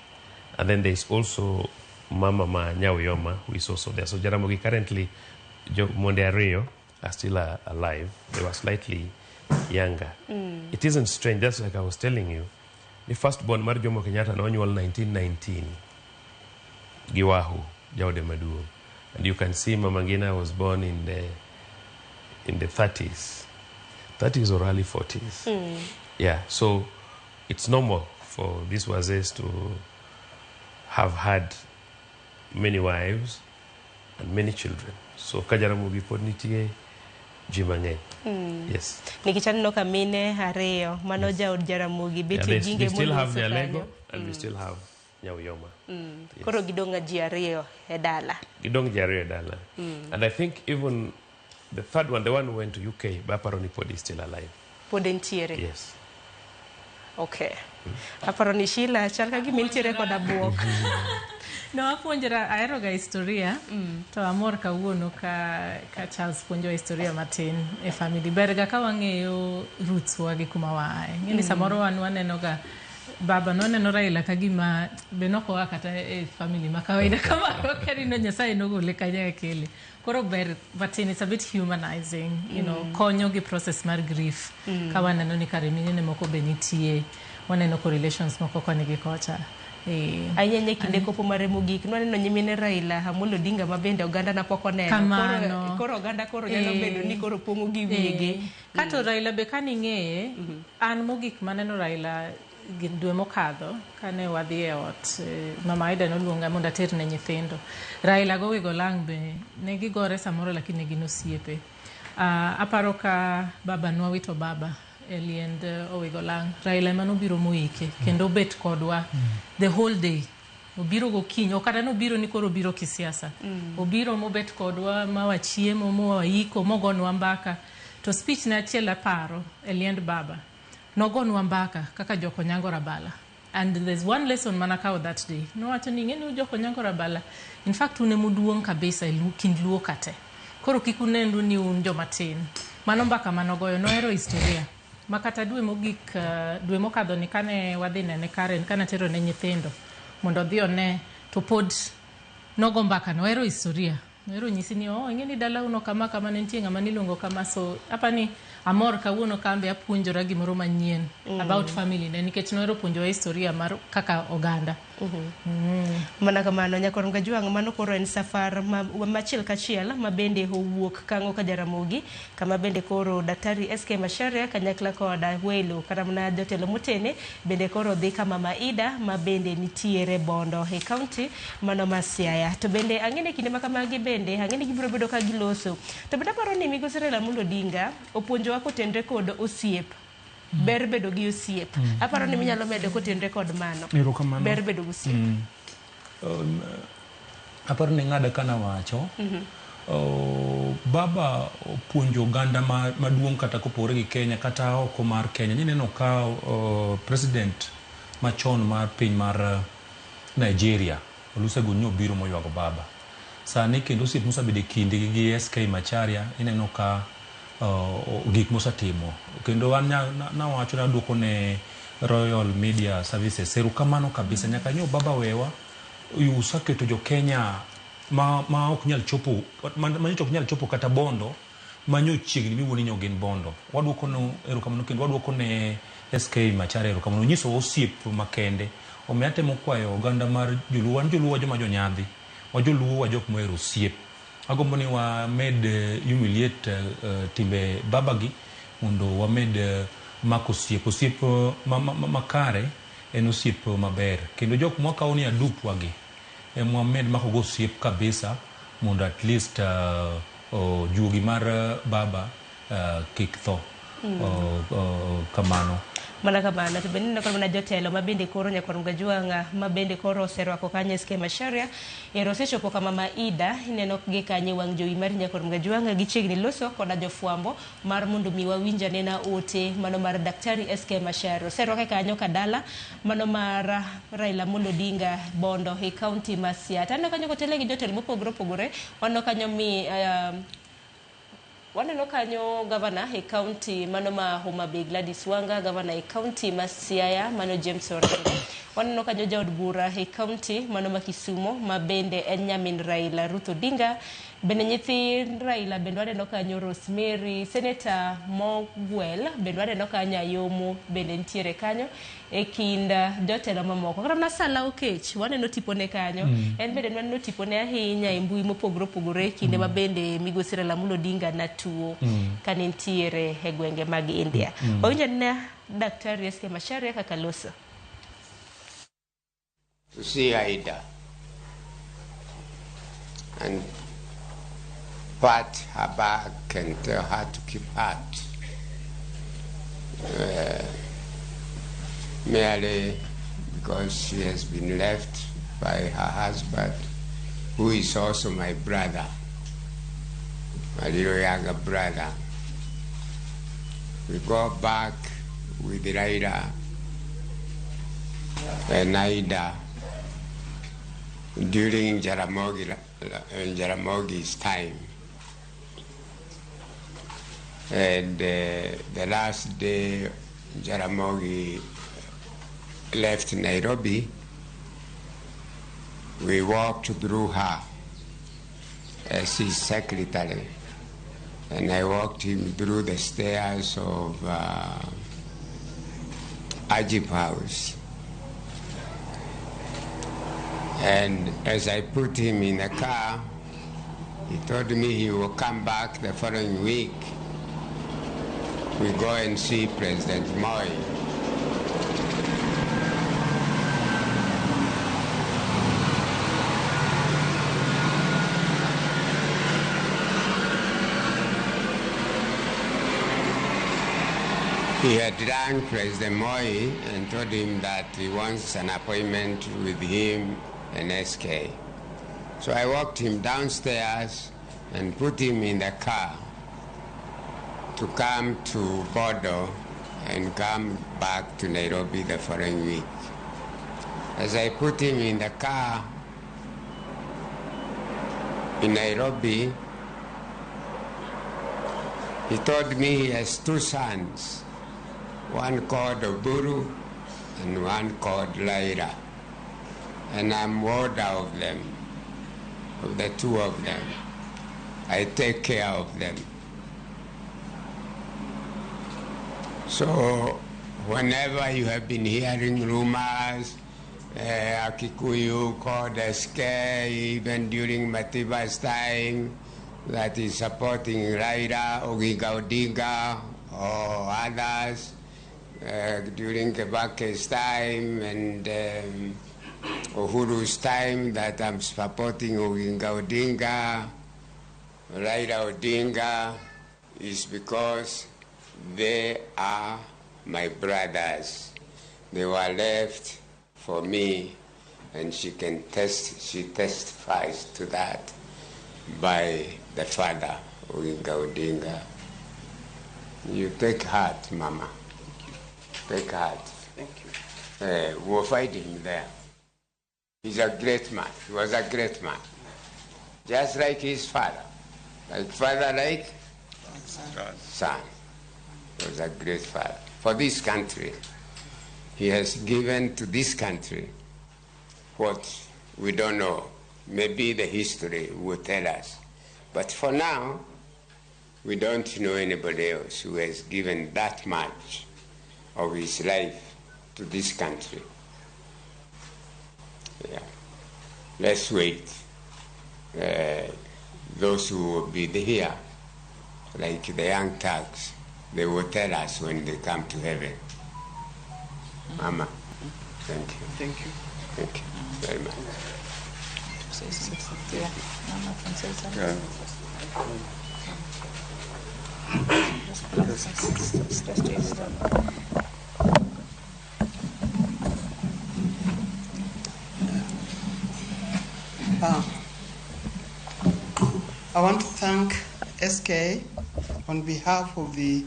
And then there's also Mama ma Nyauyoma, who is also there. So Jaramogi currently, monde ariyo are still alive. They were slightly younger. Mm. It isn't strange. That's like I was telling you. The first born mar Jomo Kenyatta nonyuol 1919. Giwahu, jaode maduong'. And you can see Mama Ngina was born in the 30s. 30s or early 40s. Mm. Yeah, so it's normal for these wazes to have had many wives and many children. So ka Jaramogi pod nitie ji mang'eny. Mm. Yes. Nikech aneno ka mine ariyo mano jaod Jaramogi Betty Oginga. We still have Nyalego and we still have Nyauyoma. Mm. Yes. Koro gidong' ji ariyo e dala. Gidong' ji ariyo e dala. Mm. And I think even the third one, the one who went to UK, Baparo ni pod is still alive. Pod entiere. Yes. Okay. Aparo ni Sheila chal ka gima intiere koda buok. No, apuonjora ahero ga historia. To amor kawuono ka Charles puonjowa historia matin e family. Ber ga ka wang'eyo roots wa gi kuma waaye. Ng'eni samoro wan waneno ga baba noneno Raila ka gima be nokoa kata e family ma kawaida kamano kari no Nyasaye nogole kanyo e kele. Koro ber matin, it's a bit humanizing, you know, konyo gi process mar grief. Ka waneno ni kare minene moko be nitie, waneno correlations moko koni gi kocha. Ahinya kinde kopo mare mogik nwaneno nyimine Raila Amolo Odinga ma bende oganda na pok oneno. Koro oganda koro nyalo bedo ni koro pong'o gi wiyegi. Kato Raila be kaning'eye, an mogik maneno Raila dwe mokadho kane wadhi e ot, mama Aida noluonga mondo aterne nyithindo. Raila go wigo lang' be ne gigore samoro lakini ne gin osiepe. Aparo ka baba nwawito baba e liend Owigo Lang', Raila ema nobiro moike kendo obet kodwa the whole day. Obiro gokinyi, ok kata nobiro ni koro obiro kisiasa. Obiro mobet kodwa ma wachiemo, ma waiko, mogonwa mbaka. To speech ne achiel aparo e liend baba. Nogonwa mbaka kaka Jokonyango Rabala. And there's one lesson manakawo that day. Nowacho ni ing'eni Jokonyango Rabala, in fact un emuduong' kabisa e kind Luo kate. Koro kik unenru ni un joma tin. Mano mbaka manogoyo, nohero historia. Ma kata dwe mogik, dwe mokadho ni kane wadhi nene Karen, kane atero ne nyithindo mondo odhi one, to pod nogo mbaka, nohero historia. Nohero nyisi ni, oh, ing'e ni dalau no kama kama ne nitie ng'ama niluongo kama, so apani amor kawuono kambe apuonjora gimoro manyien about family ne nikech nohero puonjowa historia mar kaka oganda. Mana kamano nyakwar Mgajwang', mano koro en safar machiel kachiel ma bende owuok kang'o ka Jaramogi, kama bende koro Daktari SK Macharia kanyakla koda welo kata mana jotelo motene bende koro dhi kama Maida ma bende nitiere Bondo e kaunti mano ma Siaya. To bende ang'e ni kinde ma kamagi bende ang'e ni gibiro bedo ka giloso. To bende aparo ni migosi Raila Amolo Odinga opuonjowa kotenre kod osiep. Ber bedo gi osiep. Aparo ni minyalo medo kotenre kod mano. Erokamano. Ber bedo gi osiep. Aparo ni ng'ada kana wacho baba opuonjo oganda maduong' kata kopogore gi Kenya kata oko mar Kenya. Nineno ka president machon mar piny mar Nigeria Olusegun nobiro moywago baba. Sani kendo osiep mosebedo e kindgi gi SK Macharia ineno ka gik mosetimo kendo an nawacho naduoko ne Royal Media Services erokamano kabisa nyaka nyo baba wewa useketo jo Kenya ma ok nyal chopo ma nyocha ok nyal chopo kata Bondo manyo chiegni miwuo ni nyo gin Bondo. Waduoko ne erokamano kendo waduoko ne SK Macharia erokamano onyiso osiep makende. Omiyo atemo kwayo oganda mar joluo, wan joluo wa joma jonyadhi, wa joluo wa jok mohero osiep. Agombo ni wamed humiliate timbe babagi mondo wamed mako osiep. Osiep makare en osiep maber kendo jok mwakawo ni adupwa gi emwamed mako go osiep kabisa mondo at least juogi mar baba kik tho. Kamano. Mana kamano to bende ineno ka mana jotelo ma bende koro nyakwar Mgajwang' ma bende koro oserwako kanyo SK Macharia ero osechopo kama Maida ineno gi kanyo e wang' jowi mar nyakwar Mgajwang' gichiegni loso koda jofwambo mar mondo mi wawinj anena ote mano mar Daktari SK Macharia oserwake kanyo kadala mano mar Raila Amolo Odinga Bondo e kaunti ma Siaya. Taneno kanyo kotele gi jotelo mopogore opogore waneno kanyo mi waneno kanyo gavana e kaunti mano ma Homa Bay Gladys Wanga, gavana e kaunti ma Siaya mano James Orengo. Waneno kanyo jaod bura e kaunti mano ma Kisumo ma bende en nyamin Raila Ruth Odinga. Bende nyithi Raila bende waneno kanyo Rosemary, Senator Mogwel bende waneno kanyo Ayomo bende nitiere kanyo e kind jotelo mamoko. Kata mana Sala Okech waneno tipone kanyo. En bende waneno tipone ahinya e mbui mopogore opogore kinde ma bende migosi Raila Amolo Odinga natuo kane nitiere e gwenge mag India. Wawinjo ne Daktari SK Macharia kaka loso. To see Ida and pat her back and tell her to keep heart. Merely because she has been left by her husband, who is also my brother, my little younger brother. We go back with Raila and Ida during Jaramogi's time. And the last day Jaramogi left Nairobi, we walked through her as his secretary. And I walked him through the stairs of Agip House. And as I put him in the car, he told me he will come back the following week. We go and see President Moi. He had rang President Moi and told him that he wants an appointment with him and SK. So I walked him downstairs and put him in the car to come to Bodo and come back to Nairobi the following week. As I put him in the car in Nairobi, he told me he has two sons, one called Oburu and one called Laira. And I'm warder of them, of the two of them. I take care of them. So whenever you have been hearing rumors, a Kikuyu called SK, even during Matiba's time, that is supporting Raila, Oginga Odinga, or others, during Kibaki's time and Uhuru's time, that I'm supporting Oginga Odinga, Raila Odinga, is because they are my brothers. They were left for me, and she testifies to that by the father, Oginga Odinga. You take heart, Mama. Thank you. Take heart. Thank you. We'll fight him there. He's a great man. He was a great man. Just like his father. Like father, like son. He was a great father. For this country, he has given to this country what we don't know. Maybe the history will tell us. But for now, we don't know anybody else who has given that much of his life to this country. Yeah. Let's wait. Those who will be here, like the young Turks, they will tell us when they come to heaven. Mama, thank you. Thank you. Thank you very much. Yeah. Mama can say something. I want to thank SK on behalf of the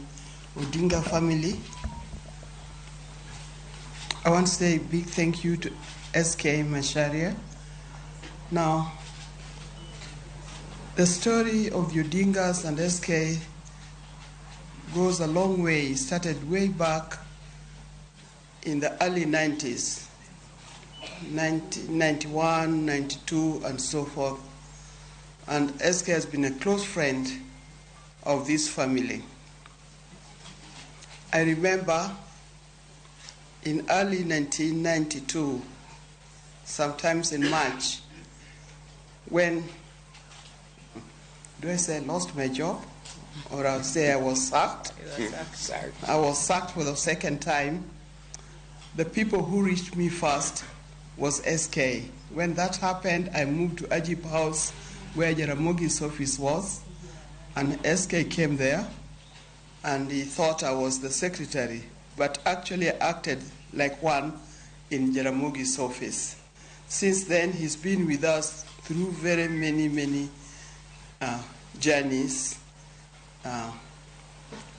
Odinga family. I want to say a big thank you to SK Macharia. Now, the story of the Odingas and SK goes a long way. It started way back in the early 90s, 91, 92, and so forth. And SK has been a close friend of this family. I remember in early 1992, sometimes in March, when, do I say I lost my job? Or I'll say I was sacked. I was sacked for the second time. The people who reached me first was SK. When that happened, I moved to Ajib House, where Jaramogi's office was, and SK came there, and he thought I was the secretary, but actually I acted like one in Jaramogi's office. Since then, he's been with us through very many, many journeys.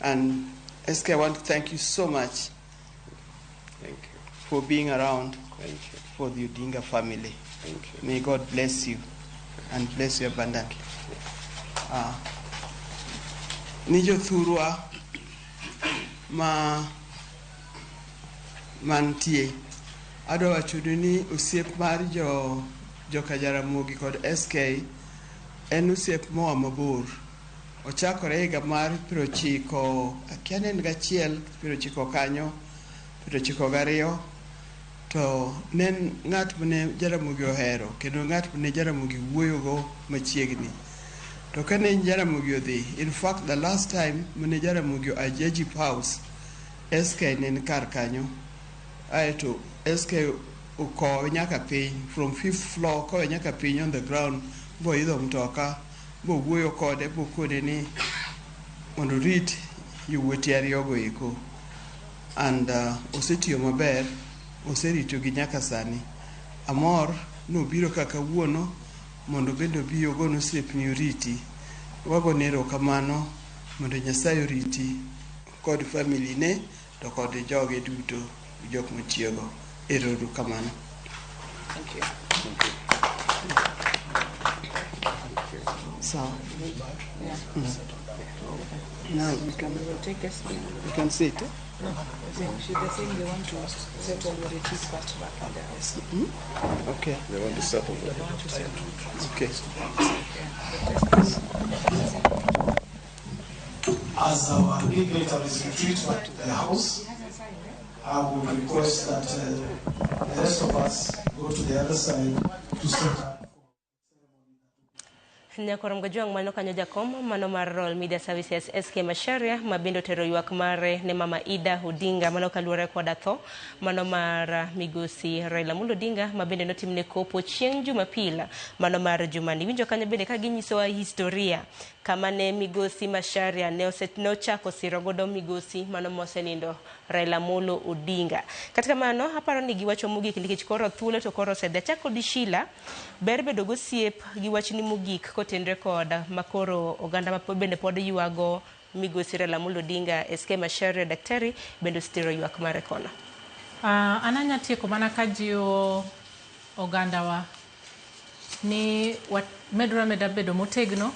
And SK, I want to thank you so much. Thank you. For being around. Thank you. For the Odinga family. Thank you. May God bless you and bless you abundantly. Ni jothurwa ma mantie adwa wachonu ni osiep mar jo joka Jaramogi kod SK en osiep moa mabor. Ochakore higa mar 91, akia ne en gachiel, 90 kanyo, 92, to ne en ng'at mane Jaramogi ohero kendo ng'at mane Jaramogi wuoyogo machiegni. To kane Jaramogi odhi, in fact the last time mane Jaramogi oa Agip House, SK ne en kar kanyo. Aeto SK okowe nyaka piny, from fifth floor kowe nyaka piny on the ground, boidho mtoka, bowuoyo kode, bokone ni mondo orit yowuote ariyogo eko. And osetiyo maber, oseritogi nyaka sani. Amor nobiro ka kawuono mondo bende obi ogon osiepni oriti. Wagone erokamano mondo Nyasaye oriti kod family ne to kod joge duto jok motiyogo. Ero uru kamano. Thank you. Sawa. Now we can, We will take us. we can sit. Eh? They're saying they want to settle the retreat first back in the house. Okay. They want to settle. They want to settle. Okay. As our dignitaries retreat back to their house, I would request that the rest of us go to the other side to set up. Nyakorom Gajwang' mano kanyo jakom mano mar Royal Media Services SK Macharia ma bende otero ywak mare ne mama Ida Odinga mano kaluwore koda tho mano mar migosi Raila Amolo Odinga ma bende notimne kopo chieng' Jumapil mano mar jumani. Winjo kanyo bende ka ginyisowa historia kama ne migosi Macharia ne nochako siro godo migosi mano mosenindo Raila Amolo Odinga. Kata kamano aparo ni giwacho mogik nikech koro thuolo to koro osedhi. Achako di Sheila, ber bedo gosiep gi wachni mogik kotenre kod makoro oganda ma bende pod ywago migosi Raila Amolo Odinga, SK Macharia daktari bende osetero ywak mare kono. An anya tieko mana ka jiwo ogandawa ni medore ameda bedo motegno,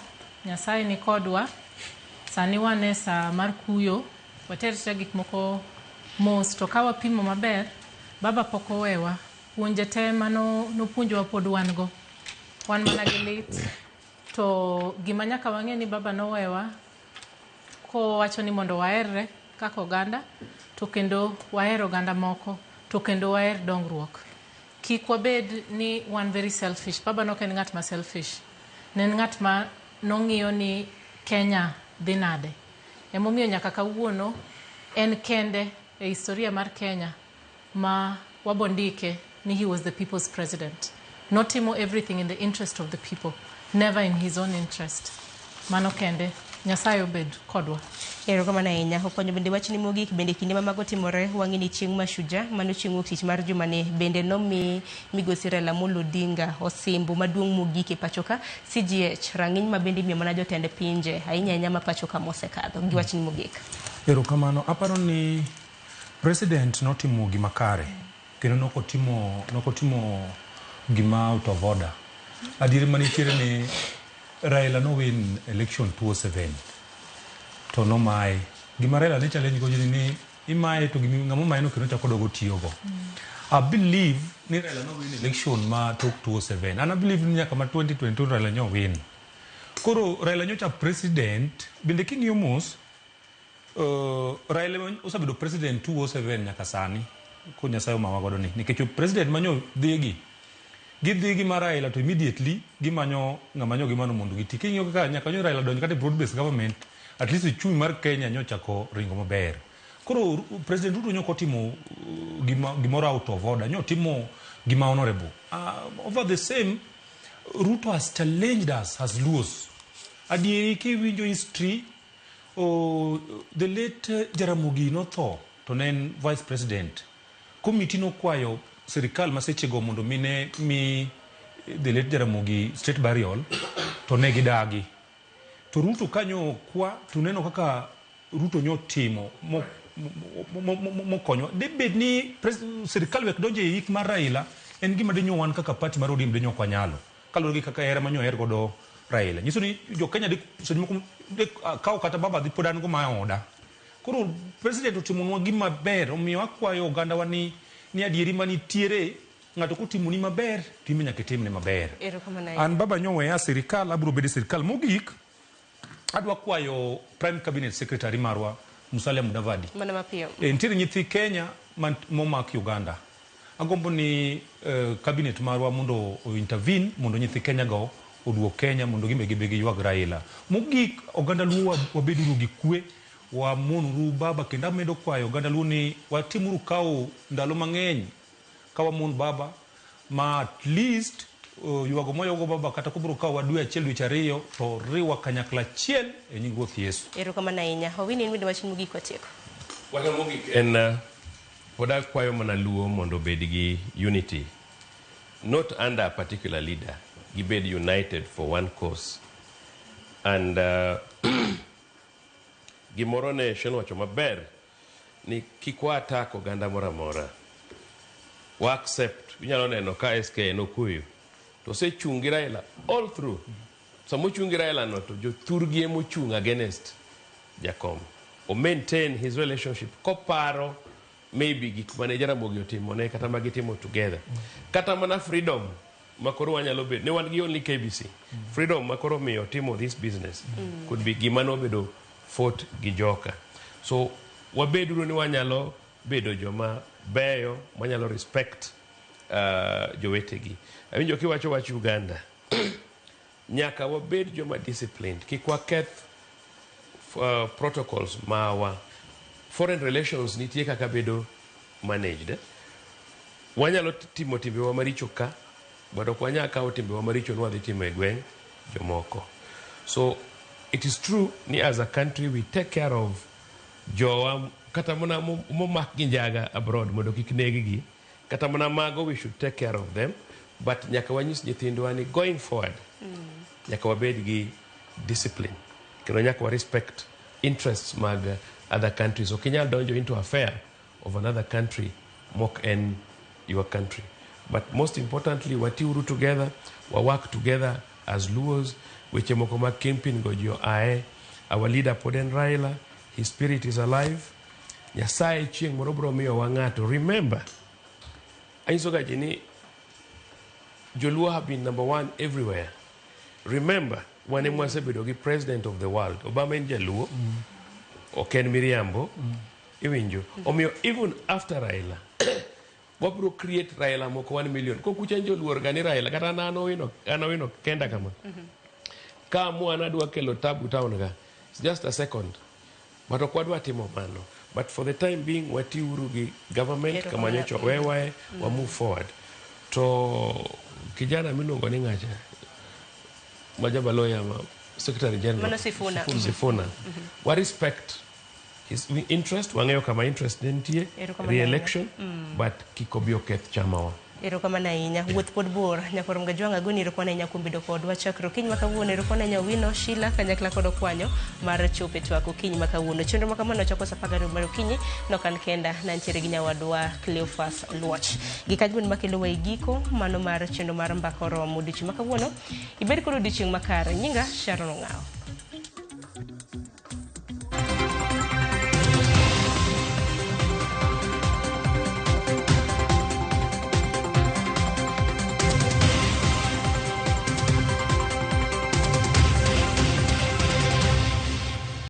Nyasaye ni kodwa. Sani wan e saa mar kuyo, water gik moko mos, to ka wapimo maber, baba pok owewa. Puonje te mano nopuonjowa pod wan go. Wan mana gi lit. To gima nyaka wang'e ni baba nowewa kowacho ni mondo waherre kaka oganda, to kendo waher oganda moko, to kendo waher dongruok. Kik wabed ni wan very selfish. Baba nok en ng'at ma selfish. Ne en ng'at ma nong'iyo ni Kenya dhi nade. Emomiyo nyaka kawuono en kende e historia mar Kenya ma wabondike ni he was the people's president. Notimo everything in the interest of the people, never in his own interest. Mano kende, Nyasaye obed kodwa. Erokamano ahinya. Okonyo bende wachni mogik bende kinde ma mago timore wang'e ni chieng' Mashujaa mano chieng' wuok tich mar jumani bende nomi migosi Raila Amolo Odinga osimbo maduong' mogik e pacho ka CGH rang'iny ma bende imiyo mana jotend pinje ahinya ahinya ma pacho ka mosekadho gi wachni mogik. Erokamano. Aparo ni president notimo gima kare kendo nokotimo gima out of order. Adieri manitiere ni Raila no win election 2007 to nomaye. Gima Raila ne challenge go ni imaye to gimi ng'ama omaye no kendo chako dogo tiyogo. I believe ni Raila no win election ma tok 2007 and I believe ni nyaka ma 2022 Raila nyo win. Koro Raila nyocha president bende king'iyo mos Raila osebedo president 2007 nyaka sani ko Nyasaye omawa godo ni nikech president manyo dhigi gidhi gi mar Raila to immediately gimanyo ng'ama nyo gimano mondo giti. King'iyo kaka nyaka nyo Raila donj kata e broad based government at least uchumi mar Kenya nyochako ringo maber. Koro President Ruto nyok otimo gimoro out of order, nyotimo gima honorable. Over the same, Ruto has challenged us as Luos. Adieri kiwinjo history, the late Jaramogi notho to ne en vice president. Committee nokwayo sirikal ma sechego mondo mine mi the late Jaramogi state burial to ne gidagi. To Ruto kanyo kwa to neno kaka Ruto nyotimo mokonyo. Debed ni sirikal wek donjo e yik mar Raila en gima dinyo wan kaka party mar ODM dinyo ok wanyalo. Kaluwore gi kaka hera manyo oher godo Raila. Nyiso ni jo Kenya seche moko kawo kata baba dhi pod an go ma oda. Koro president otimonwa gima ber omiyo akwayo ogandawa ni adieri manitiere ng'ato kotimoni maber to in nyaka itimne maber. An baba nyoweya sirikal abiro bedo e sirikal mogik. Adwa kwayo Prime Cabinet Secretary marwa Musalia Mudavadi. Mana mapiyo. Nitiere nyithi Kenya momak Uganda. Agombo ni cabinet marwa mondo o intervene mondo nyithi Kenya go oduog Kenya mondo gimbe gibe giywag Raila. Mogik oganda Luo wabeduru gi kwe, wamonuru baba kendo amedo kwayo oganda Luo ni watimuru kawo ndalo mang'eny ka wamon baba ma at least ywago moywago baba kata kobiro kawo dwe achiel dweche ariyo to riwa kanyakla achiel e nying Ruoth Yesu. Erokamano ahinya. Owini in bende wachni mogik watieko. Wachna mogik en Pod akwayo mana Luo mondo obed gi unity. Not under a particular leader. Gibed united for one cause. And gimoro ne Shen wacho maber ni kik wa attack oganda moro amora. Wa accept. Inyalo neno ka SK en Okuyu. To osechung' gi Raila all through. Sama ochung' gi Raila no to jothurgi emochung' against Jakom. O maintain his relationship koparo maybe gik mane Jaramogi otimone kata magitimo together. Kata mana freedom makoro wanyalo bedo ne wan gi only KBC. Freedom makoro miyo timo this business could be gima nobedo fought gi joka. So wabeduru ni wanyalo bedo joma beyo manyalo respect jowetegi. Awinjo kiwacho wach Uganda. Nyaka wabed joma disciplined. Kik waketh protocols mawa. Foreign relations nitie kaka bedo managed. Wanyalo timo timbewa maricho ka, but ok wanyal kawo timbewa maricho ni wadhi timo e gweng' jomoko. So it is true ni as a country we take care of jowa kata mana momak gi njaga abroad mondo kik neg gi. Kata mana mago we should take care of them. But nyaka wanyis nyithindwa ni going forward nyaka wabed gi discipline kendo nyaka wa respect interests mag other countries. Ok inyal donjo into affair of another country mok en your country. But most importantly, watiuru together, wa work together as Luos. Weche moko mag kingpin go ji oaye. Our leader pod en Raila, his spirit is alive. Nyasaye chieng' moro biro miyowa ng'ato. Remember, anyisoga ji ni Joluo have been number one everywhere. Remember, wan ema wasebedo gi president of the world. Obama en Jaluo, ok en miriambo. Iwinjo. Omiyo even after Raila, wabiro create Raila moko 1 million. Kokucha joluor ga ni Raila, kata an an Owino kenda kama. Ka amua nadwa kelo tabu town ka, it's just a second. But ok wadwa timo mano. But for the time being, watiuru gi government kama nyocha owewae, wa move forward. To kijana miluongo ni ng'acha, ma jabaloya ma Secretary General. Mano Sifuna. Sifuna. Wa respect his interest, wang'eyo kama interest ne nitie, Erokamano re-election, ahinya. But kik obi oketh chamawa. Erokamano ahinya. Wuoth pod bor. Nyakorom Gajwang' agoni erokamano ahinya kuom bedo kodwa chakre okinyi ma kawuono. Erokamano ahinya Owino, Sheila kanyakla kod Okwanyo mar chopo e twak okinyi ma kawuono. Chenro ma kamano chako sa 12 mar okinyi. Nok an kenda, nantiere gi nyawadwa Cleophas Oluoch. Gi kanyo makelo wa e giko mano mar chenro mar mbaka oromo odiochieng' ma kawuono. Ibed kod odiochieng' makare. Nyinga Sharon Ong'awo.